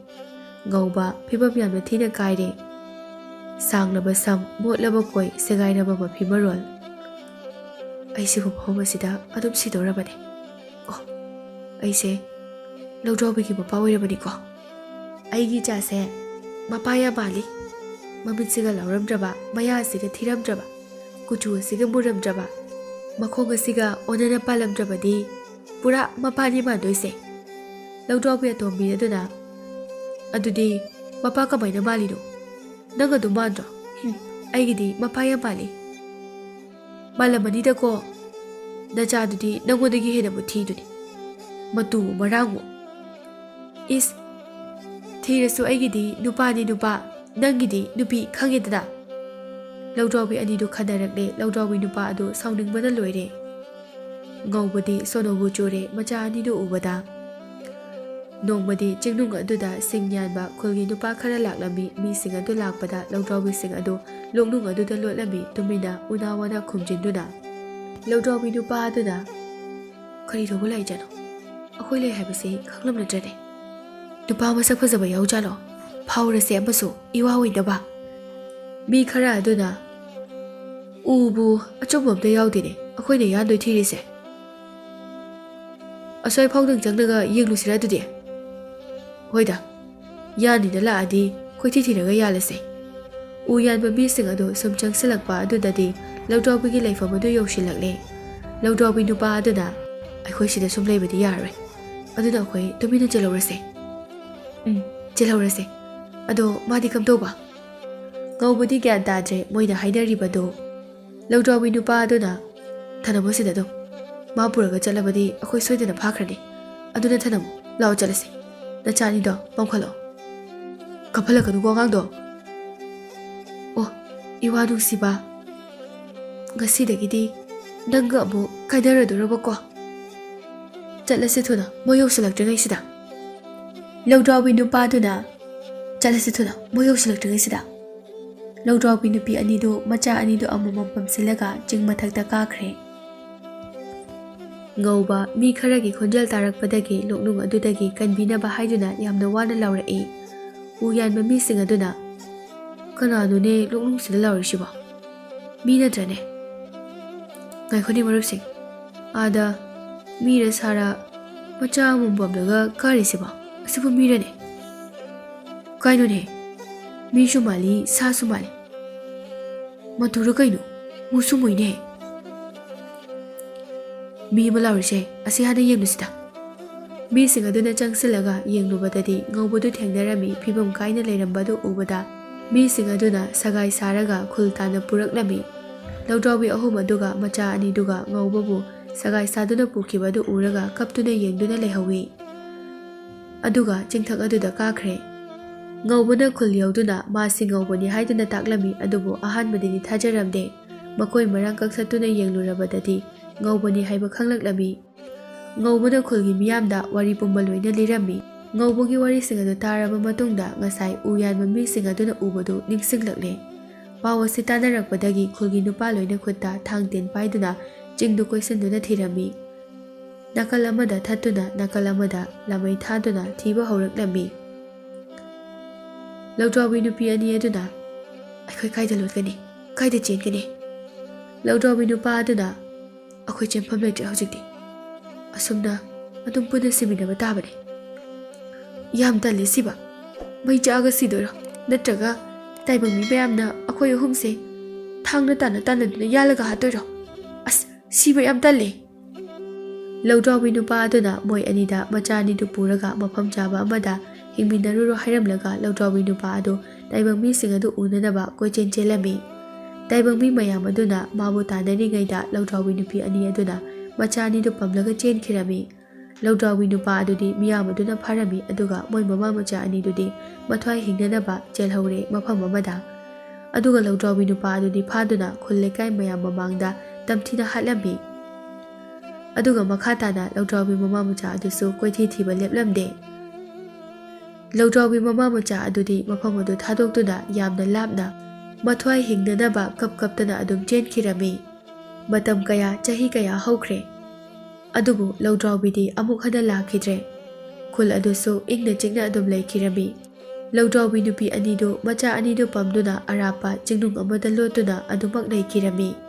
ꯉꯧꯕ ꯐꯤꯕꯝ ꯌꯥꯝꯅ ꯊꯤꯅ ꯀꯥꯏꯔꯦ꯫ ꯁꯥꯡꯂꯕ ꯁꯝ, ꯃꯣꯠꯂꯕ ꯀꯣꯏ, ꯁꯦꯒꯥꯏꯔꯕ ꯃꯐꯤ ꯃꯔꯣꯜ꯫ ꯑꯩꯁꯤꯕꯨ ꯃꯐꯝ ꯑꯁꯤꯗ ꯑꯗꯨꯝ ꯁꯤꯗꯧꯔꯕꯅꯦ꯫ ꯑꯣ, ꯑꯩꯁꯦ ꯂꯧꯗ꯭ꯔꯥꯎꯕꯤꯒꯤ ꯃꯄꯥ ꯑꯣꯏꯔꯕꯅꯤꯀꯣ꯫ ꯑꯩꯒꯤ ꯏꯆꯥꯁꯦ ꯃꯄꯥ ꯌꯥꯝ ꯃꯥꯜꯂꯤ꯫ ꯃꯃꯤꯠꯁꯤꯒ ꯂꯥꯎꯔꯝꯗ꯭ꯔꯕ, ꯃꯌꯥꯁꯤꯒ ꯊꯤꯔꯝꯗ꯭ꯔꯕ, ꯀꯨꯆꯨ ꯑꯁꯤꯒ ꯃꯨꯔꯝꯗ꯭ꯔꯕ, ꯃꯈꯣꯡ ꯑꯁꯤꯒ ꯑꯣꯟꯅꯅ ꯄꯥꯜꯂꯝꯗ꯭ꯔꯕꯗꯤ ꯄꯨꯔꯥ ꯃꯄꯥꯅꯤ ꯃꯥꯟꯗꯣꯏꯁꯦ꯫ ꯂꯧꯗ꯭ꯔꯥꯎꯕꯤ ꯑꯇꯣꯝꯕꯤ ꯑꯗꯨꯅ, "ꯑꯗꯨꯗꯤ ꯃꯄꯥ ꯀꯃꯥꯏꯅ ꯃꯥꯜꯂꯤꯅꯣ? ꯅꯪ ꯑꯗꯨꯝ ꯃꯥꯟꯗ꯭ꯔꯣ? ꯍꯨꯝ, ꯑꯩꯒꯤꯗꯤ ꯃꯄꯥ ꯌꯥꯝ ꯃꯥꯜꯂꯤ꯫" "ꯃꯥꯜꯂꯝꯃꯅꯤꯗꯀꯣ, ꯅꯆꯥꯗꯨꯗꯤ ꯅꯪꯉꯣꯟꯗꯒꯤ ꯍꯦꯟꯅꯕꯨ ꯊꯤꯗꯨꯅꯤ꯫ ꯃꯇꯨ ꯃꯔꯥꯡꯃꯨꯛ꯫ ꯏꯁ, ꯊꯤꯔꯁꯨ ꯑꯩꯒꯤꯗꯤ ꯅꯨꯄꯥꯅꯤ ꯅꯨꯄꯥ, ꯅꯪꯒꯤꯗꯤ ꯅꯨꯄꯤ, ꯈꯪꯉꯦꯗꯅ?" ꯂꯧꯗ꯭ꯔꯥꯎꯕꯤ ꯑꯅꯤꯗꯨ ꯈꯟꯅꯔꯛꯂꯦ꯫ ꯂꯧꯗ꯭ꯔꯥꯎꯕꯤ ꯅꯨꯄꯥ ꯑꯗꯨ ꯁꯥꯎꯅꯤꯡꯕꯅ ꯂꯣꯏꯔꯦ꯫ ꯉꯧꯕꯗꯤ ꯁꯣꯅꯣꯕꯨ ꯆꯨꯔꯦ ꯃꯆꯥ ꯑꯅꯤꯗꯨ ꯎꯕꯗ꯫ ꯅꯣꯡꯃꯗꯤ ꯆꯤꯡꯅꯨꯡ ꯑꯗꯨꯗ ꯁꯤꯡ ꯌꯥꯟꯕ ꯈꯨꯜꯒꯤ ꯅꯨꯄꯥ ꯈꯔ ꯂꯥꯛꯂꯝꯃꯤ꯫ ꯃꯤꯁꯤꯡ ꯑꯗꯨ ꯂꯥꯛꯄꯗ ꯂꯧꯗ꯭ꯔꯥꯎꯕꯤꯁꯤꯡ ꯑꯗꯨ ꯂꯣꯛꯅꯨꯡ ꯑꯗꯨꯗ ꯂꯣꯠꯂꯝꯃꯤ, ꯇꯨꯃꯤꯟꯅ ꯎꯅꯥ ꯋꯥꯅ ꯈꯨꯝꯖꯤꯟꯗꯨꯅ꯫ ꯂꯧꯗ꯭ꯔꯥꯎꯕꯤ ꯅꯨꯄꯥ ꯑꯗꯨꯅ, "ꯀꯔꯤ ꯇꯧꯕ ꯂꯥꯛꯏꯖꯥꯠꯅꯣ? ꯑꯩꯈꯣꯏ ꯂꯩ ꯍꯥꯏꯕꯁꯤ ꯈꯪꯂꯝꯅꯗ꯭ꯔꯅꯦ? ꯅꯨꯄꯥ ꯃꯁꯛ ꯐꯖꯕ ꯌꯥꯎꯖꯥꯠꯂꯣ? ꯐꯥꯎꯔꯁꯦ ꯑꯃꯁꯨ ꯏꯋꯥ ꯑꯣꯏꯅꯕ꯫" ꯃꯤ ꯈꯔ ꯑꯗꯨꯅ, "ꯎꯕꯨ ꯑꯆꯨꯝꯕ ꯑꯝꯇ ꯌꯥꯎꯗꯦꯅꯦ, ꯑꯩꯈꯣꯏꯅ ꯌꯥꯟꯗꯣꯏ ꯊꯤꯔꯤꯁꯦ꯫ ꯑꯁ꯭ꯋꯥꯏ ꯐꯥꯎꯗꯪ ꯆꯪꯂꯒ ꯌꯦꯡꯂꯨꯁꯤꯔꯥ ꯑꯗꯨꯗꯤ?" "ꯍꯣꯏꯗ, ꯌꯥꯅꯤꯅ ꯂꯥꯛꯑꯗꯤ ꯀꯣꯏꯊꯤ ꯊꯤꯔꯒ ꯌꯥꯜꯂꯁꯦ꯫" ꯎ ꯌꯥꯟꯕ ꯃꯤꯁꯤꯡ ꯑꯗꯨ ꯁꯨꯝ ꯆꯪꯁꯤꯜꯂꯛꯄ ꯑꯗꯨꯗꯗꯤ ꯂꯧꯗ꯭ꯔꯥꯎꯕꯤꯒꯤ ꯂꯩꯐꯝ ꯑꯗꯨ ꯌꯧꯁꯤꯜꯂꯛꯂꯦ꯫ ꯂꯧꯗ꯭ꯔꯥꯎꯕꯤ ꯅꯨꯄꯥ ꯑꯗꯨꯅ, "ꯑꯩꯈꯣꯏ ꯁꯤꯗ ꯁꯨꯝ ꯂꯩꯕꯗꯤ ꯌꯥꯔꯔꯣꯏ, ꯑꯗꯨꯅ ꯑꯩꯈꯣꯏ ꯇꯨꯃꯤꯟꯅ ꯆꯦꯜꯍꯧꯔꯁꯦ꯫" "ꯎꯝ, ꯆꯦꯜꯍꯧꯔꯁꯦ꯫ ꯑꯗꯣ ꯃꯥꯗꯤ ꯀꯝꯗꯧꯕ?" ꯉꯧꯕꯗꯤ ꯒ꯭ꯌꯥꯟ ꯇꯥꯗ꯭ꯔꯦ ꯃꯣꯏꯅ ꯍꯥꯏꯅꯔꯤꯕꯗꯨ꯫ ꯂꯧꯗ꯭ꯔꯥꯎꯕꯤ ꯅꯨꯄꯥ ꯑꯗꯨꯅ, "ꯊꯅꯝꯃꯣ ꯁꯤꯗ ꯑꯗꯨꯝ꯫ ꯃꯥ ꯄꯨꯔꯒ ꯆꯠꯂꯕꯗꯤ ꯑꯩꯈꯣꯏ ꯁꯣꯏꯗꯅ ꯐꯥꯈ꯭ꯔꯅꯤ꯫ ꯑꯗꯨꯅ ꯊꯅꯝꯃꯣ꯫ ꯂꯥꯛꯑꯣ ꯆꯠꯂꯁꯤ꯫ ꯅꯆꯥ ꯑꯅꯤꯗꯣ ꯄꯥꯝꯈꯠꯂꯛꯑꯣ꯫" "ꯀꯞꯍꯜꯂꯛꯀꯅꯨꯀꯣ ꯑꯉꯥꯡꯗꯣ꯫" "ꯑꯣ, ꯏꯋꯥ ꯅꯨꯡꯁꯤꯕ, ꯉꯁꯤꯗꯒꯤꯗꯤ ꯅꯪꯒ ꯑꯃꯨꯛ ꯀꯥꯏꯅꯔꯗꯣꯔꯕꯀꯣ꯫ ꯆꯠꯂꯁꯤ ꯊꯨꯅ, ꯃꯣꯏ ꯌꯧꯁꯤꯜꯂꯛꯇ꯭ꯔꯤꯉꯩꯁꯤꯗ꯫" ꯂꯧꯗ꯭ꯔꯥꯎꯕꯤ ꯅꯨꯄꯥꯗꯨꯅ, "ꯆꯠꯂꯁꯤ ꯊꯨꯅ, ꯃꯣꯏ ꯌꯧꯁꯤꯜꯂꯛꯇ꯭ꯔꯤꯉꯩꯁꯤꯗ꯫" ꯂꯧꯗ꯭ꯔꯥꯎꯕꯤ ꯅꯨꯄꯤ ꯑꯅꯤꯗꯨ, ꯃꯆꯥ ꯑꯅꯤꯗꯨ ꯑꯃꯃꯝ ꯄꯝꯁꯤꯜꯂꯒ ꯆꯤꯡ ꯃꯊꯛꯇ ꯀꯥꯈ꯭ꯔꯦ꯫ ꯉꯧꯕ ꯃꯤ ꯈꯔꯒꯤ ꯈꯣꯟꯖꯦꯜ ꯇꯥꯔꯛꯄꯗꯒꯤ ꯂꯣꯛꯅꯨꯡ ꯑꯗꯨꯗꯒꯤ ꯀꯟꯕꯤꯅꯕ ꯍꯥꯏꯗꯨꯅ ꯌꯥꯝꯅ ꯋꯥꯅ ꯂꯥꯎꯔꯛꯏ꯫ ꯎ ꯌꯥꯟꯕ ꯃꯤꯁꯤꯡ ꯑꯗꯨꯅ, "ꯀꯅꯥꯅꯣꯅꯦ ꯂꯣꯛꯅꯨꯡꯁꯤꯗ ꯂꯥꯎꯔꯤꯁꯤꯕꯣ? ꯃꯤ ꯅꯠꯇ꯭ꯔꯅꯦ? ꯉꯥꯏꯈꯣꯅꯦ ꯃꯔꯨꯞꯁꯤꯡ, ꯑꯥꯗ ꯃꯤꯔ ꯁꯥꯔ ꯃꯆꯥ ꯑꯃꯃꯝ ꯄꯝꯂꯒ ꯀꯥꯔꯤꯁꯤꯕꯣ? ꯑꯁꯤꯕꯨ ꯃꯤꯔꯅꯦ? ꯀꯥꯏꯅꯣꯅꯦ? ꯃꯤꯁꯨ ꯃꯥꯜꯂꯤ, ꯁꯥꯁꯨ ꯃꯥꯜꯂꯤ꯫ ꯃꯇꯨꯔ ꯀꯩꯅꯣ? ꯃꯨꯁꯨ ꯃꯨꯏꯅꯦ꯫ ꯃꯤ ꯑꯃ ꯂꯥꯎꯔꯤꯁꯦ, ꯑꯁꯤ ꯍꯥꯟꯅ ꯌꯦꯡꯂꯨꯁꯤꯗ꯫" ꯃꯤꯁꯤꯡ ꯑꯗꯨꯅ ꯆꯪꯁꯤꯜꯂꯒ ꯌꯦꯡꯂꯨꯕꯗꯗꯤ ꯉꯧꯕꯗꯨ ꯊꯦꯡꯅꯔꯝꯃꯤ꯫ ꯐꯤꯕꯝ ꯀꯥꯏꯅ ꯂꯩꯔꯝꯕꯗꯨ ꯎꯕꯗ ꯃꯤꯁꯤꯡ ꯑꯗꯨꯅ ꯁꯒꯥꯏ ꯁꯥꯔꯒ ꯈꯨꯜ ꯇꯥꯟꯅ ꯄꯨꯔꯛꯂꯝꯃꯤ꯫ ꯂꯧꯗ꯭ꯔꯥꯎꯕꯤ ꯑꯍꯨꯝ ꯑꯗꯨꯒ ꯃꯆꯥ ꯑꯅꯤꯗꯨꯒ ꯉꯧꯕꯕꯨ ꯁꯒꯥꯏ ꯁꯥꯗꯨꯅ ꯄꯨꯈꯤꯕꯗꯨ ꯎꯔꯒ ꯀꯞꯇꯨꯅ ꯌꯦꯡꯗꯨꯅ ꯂꯩꯍꯧꯏ꯫ ꯑꯗꯨꯒ ꯆꯤꯡꯊꯛ ꯑꯗꯨꯗ ꯀꯥꯈ꯭ꯔꯦ꯫ ꯉꯧꯕꯅ ꯈꯨꯜ ꯌꯧꯗꯨꯅ ꯃꯥꯁꯤ ꯉꯧꯕꯅꯤ ꯍꯥꯏꯗꯨꯅ ꯇꯥꯛꯂꯝꯃꯤ, ꯑꯗꯨꯕꯨ ꯑꯍꯥꯟꯕꯗꯗꯤ ꯊꯥꯖꯔꯝꯗꯦ꯫ ꯃꯈꯣꯏ ꯃꯔꯥꯡ ꯀꯛꯊꯠꯇꯨꯅ ꯌꯦꯡꯂꯨꯔꯕꯗꯗꯤ ꯉꯧꯕꯅꯤ ꯍꯥꯏꯕ ꯈꯪꯂꯛꯂꯝꯃꯤ꯫ ꯉꯧꯕꯅ ꯈꯨꯜꯒꯤ ꯃꯤꯌꯥꯝꯗ ꯋꯥꯔꯤ ꯄꯨꯝꯕ ꯂꯣꯏꯅ ꯂꯤꯔꯝꯃꯤ꯫ ꯉꯧꯕꯒꯤ ꯋꯥꯔꯤꯁꯤꯡ ꯑꯗꯨ ꯇꯥꯔꯕ ꯃꯇꯨꯡꯗ ꯉꯁꯥꯏ ꯎ ꯌꯥꯟꯕ ꯃꯤꯁꯤꯡ ꯑꯗꯨꯅ ꯎꯕꯗꯨ ꯅꯤꯡꯁꯤꯡꯂꯛꯂꯦ꯫ ꯄꯥꯎ ꯑꯁꯤ ꯇꯥꯅꯔꯛꯄꯗꯒꯤ ꯈꯨꯜꯒꯤ ꯅꯨꯄꯥ ꯂꯣꯏꯅ ꯈꯨꯠꯇ ꯊꯥꯡ ꯇꯦꯟ ꯄꯥꯏꯗꯨꯅ ꯆꯤꯡꯗꯨ ꯀꯣꯏꯁꯤꯟꯗꯨꯅ ꯊꯤꯔꯝꯃꯤ꯫ ꯅꯥꯀꯜ ꯑꯃꯗ ꯊꯠꯇꯨꯅ ꯅꯥꯀꯜ ꯑꯃꯗ ꯂꯥꯃꯩ ꯊꯥꯗꯨꯅ ꯊꯤꯕ ꯍꯧꯔꯛꯂꯝꯃꯤ꯫ ꯂꯧꯗ꯭ꯔꯥꯎꯕꯤ ꯅꯨꯄꯤ ꯑꯅꯤ ꯑꯗꯨꯅ, "ꯑꯩꯈꯣꯏ ꯀꯥꯏꯗ ꯂꯣꯠꯀꯅꯤ? ꯀꯥꯏꯗ ꯆꯦꯟꯒꯅꯤ?" ꯂꯧꯗ꯭ꯔꯥꯎꯕꯤ ꯅꯨꯄꯥ ꯑꯗꯨꯅ, "ꯑꯩꯈꯣꯏ ꯆꯦꯟꯐꯝ ꯂꯩꯇ꯭ꯔꯦ ꯍꯧꯖꯤꯛꯇꯤ꯫ ꯑꯁꯨꯝꯅ ꯑꯗꯨꯝ ꯄꯨꯟꯅ ꯁꯤꯃꯤꯟꯅꯕ ꯇꯥꯕꯅꯤ꯫" ꯌꯥꯝ ꯇꯜꯂꯤ ꯁꯤꯕ꯫ ꯃꯩ ꯆꯥꯛꯑꯒ ꯁꯤꯗꯣꯏꯔꯣ? ꯅꯠꯇ꯭ꯔꯒ ꯇꯥꯏꯕꯪ ꯃꯤ ꯃꯌꯥꯝꯅ ꯑꯩꯈꯣꯏ ꯑꯍꯨꯝꯁꯦ ꯊꯥꯡꯅ ꯇꯥꯟꯅ ꯇꯥꯟꯅꯗꯨꯅ ꯌꯥꯜꯂꯒ ꯍꯥꯠꯇꯣꯏꯔꯣ? ꯑꯁ, ꯁꯤꯕ ꯌꯥꯝ ꯇꯜꯂꯦ꯫ ꯂꯧꯗ꯭ꯔꯥꯎꯕꯤ ꯅꯨꯄꯥ ꯑꯗꯨꯅ ꯃꯣꯏ ꯑꯅꯤꯗ ꯃꯆꯥ ꯑꯅꯤꯗꯨ ꯄꯨꯔꯒ ꯃꯐꯝ ꯆꯥꯕ ꯑꯃꯗ ꯍꯤꯡꯃꯤꯟꯅꯔꯨꯔꯣ ꯍꯥꯏꯔꯝꯂꯒ ꯂꯧꯗ꯭ꯔꯥꯎꯕꯤ ꯅꯨꯄꯥ ꯑꯗꯨ ꯇꯥꯏꯕꯪ ꯃꯤꯁꯤꯡ ꯑꯗꯨ ꯎꯅꯅꯕ ꯀꯣꯏꯆꯦꯟ ꯆꯦꯜꯂꯝꯃꯤ꯫ ꯇꯥꯏꯕꯪ ꯃꯤ ꯃꯌꯥꯝ ꯑꯗꯨꯅ ꯃꯥꯕꯨ ꯇꯥꯟꯅꯔꯤꯉꯩꯗ ꯂꯧꯗ꯭ꯔꯥꯎꯕꯤ ꯅꯨꯄꯤ ꯑꯅꯤ ꯑꯗꯨꯅ ꯃꯆꯥ ꯑꯅꯤꯗꯨ ꯄꯝꯂꯒ ꯆꯦꯟꯈꯤꯔꯝꯃꯤ꯫ ꯂꯧꯗ꯭ꯔꯥꯎꯕꯤ ꯅꯨꯄꯥ ꯑꯗꯨꯗꯤ ꯃꯤꯌꯥꯝ ꯑꯗꯨꯅ ꯐꯥꯔꯝꯃꯤ, ꯑꯗꯨꯒ ꯃꯣꯏ ꯃꯃꯥ ꯃꯆꯥ ꯑꯅꯤꯗꯨꯗꯤ ꯃꯊ꯭ꯋꯥꯏ ꯍꯤꯡꯅꯅꯕ ꯆꯦꯜꯍꯧꯔꯦ ꯃꯐꯝ ꯑꯃꯗ꯫ ꯑꯗꯨꯒ ꯂꯧꯗ꯭ꯔꯥꯎꯕꯤ ꯅꯨꯄꯥ ꯑꯗꯨꯗꯤ ꯐꯥꯗꯨꯅ ꯈꯨꯜ ꯂꯩꯀꯥꯏ ꯃꯌꯥꯝ ꯃꯃꯥꯡꯗ ꯇꯝꯊꯤꯅ ꯍꯥꯠꯂꯝꯃꯤ꯫ ꯑꯗꯨꯒ ꯃꯈꯥ ꯇꯥꯅ ꯂꯧꯗ꯭ꯔꯥꯎꯕꯤ ꯃꯃꯥ ꯃꯆꯥ ꯑꯗꯨꯁꯨ ꯀꯣꯏꯊꯤ ꯊꯤꯕ ꯂꯦꯞꯂꯝꯗꯦ꯫ ꯂꯧꯗ꯭ꯔꯥꯎꯕꯤ ꯃꯃꯥ ꯃꯆꯥ ꯑꯗꯨꯗꯤ ꯃꯐꯝ ꯑꯗꯨ ꯊꯥꯗꯣꯛꯇꯨꯅ ꯌꯥꯝꯅ ꯂꯥꯞꯅ ꯃꯊ꯭ꯋꯥꯏ ꯍꯤꯡꯅꯅꯕ ꯀꯞ ꯀꯞꯇꯅ ꯑꯗꯨꯝ ꯆꯦꯟꯈꯤꯔꯝꯃꯤ꯫ ꯃꯇꯝ ꯀꯌꯥ, ꯆꯍꯤ ꯀꯌꯥ ꯍꯧꯈ꯭ꯔꯦ꯫ ꯑꯗꯨꯕꯨ ꯂꯧꯗ꯭ꯔꯥꯎꯕꯤꯗꯤ ꯑꯃꯨꯛ ꯍꯟꯅ ꯂꯥꯛꯈꯤꯗ꯭ꯔꯦ꯫ ꯈꯨꯜ ꯑꯗꯨꯁꯨ ꯏꯪꯅ ꯆꯤꯛꯅ ꯑꯗꯨꯝ ꯂꯩꯈꯤꯔꯝꯃꯤ꯫ ꯂꯧꯗ꯭ꯔꯥꯎꯕꯤ ꯅꯨꯄꯤ ꯑꯅꯤꯗꯨ ꯃꯆꯥ ꯑꯅꯤꯗꯨ ꯄꯝꯗꯨꯅ ꯑꯔꯥꯞꯄ ꯆꯤꯡꯅꯨꯡ ꯑꯃꯗ ꯂꯣꯠꯇꯨꯅ ꯑꯗꯨꯃꯛ ꯂꯩꯈꯤꯔꯝꯃꯤ꯫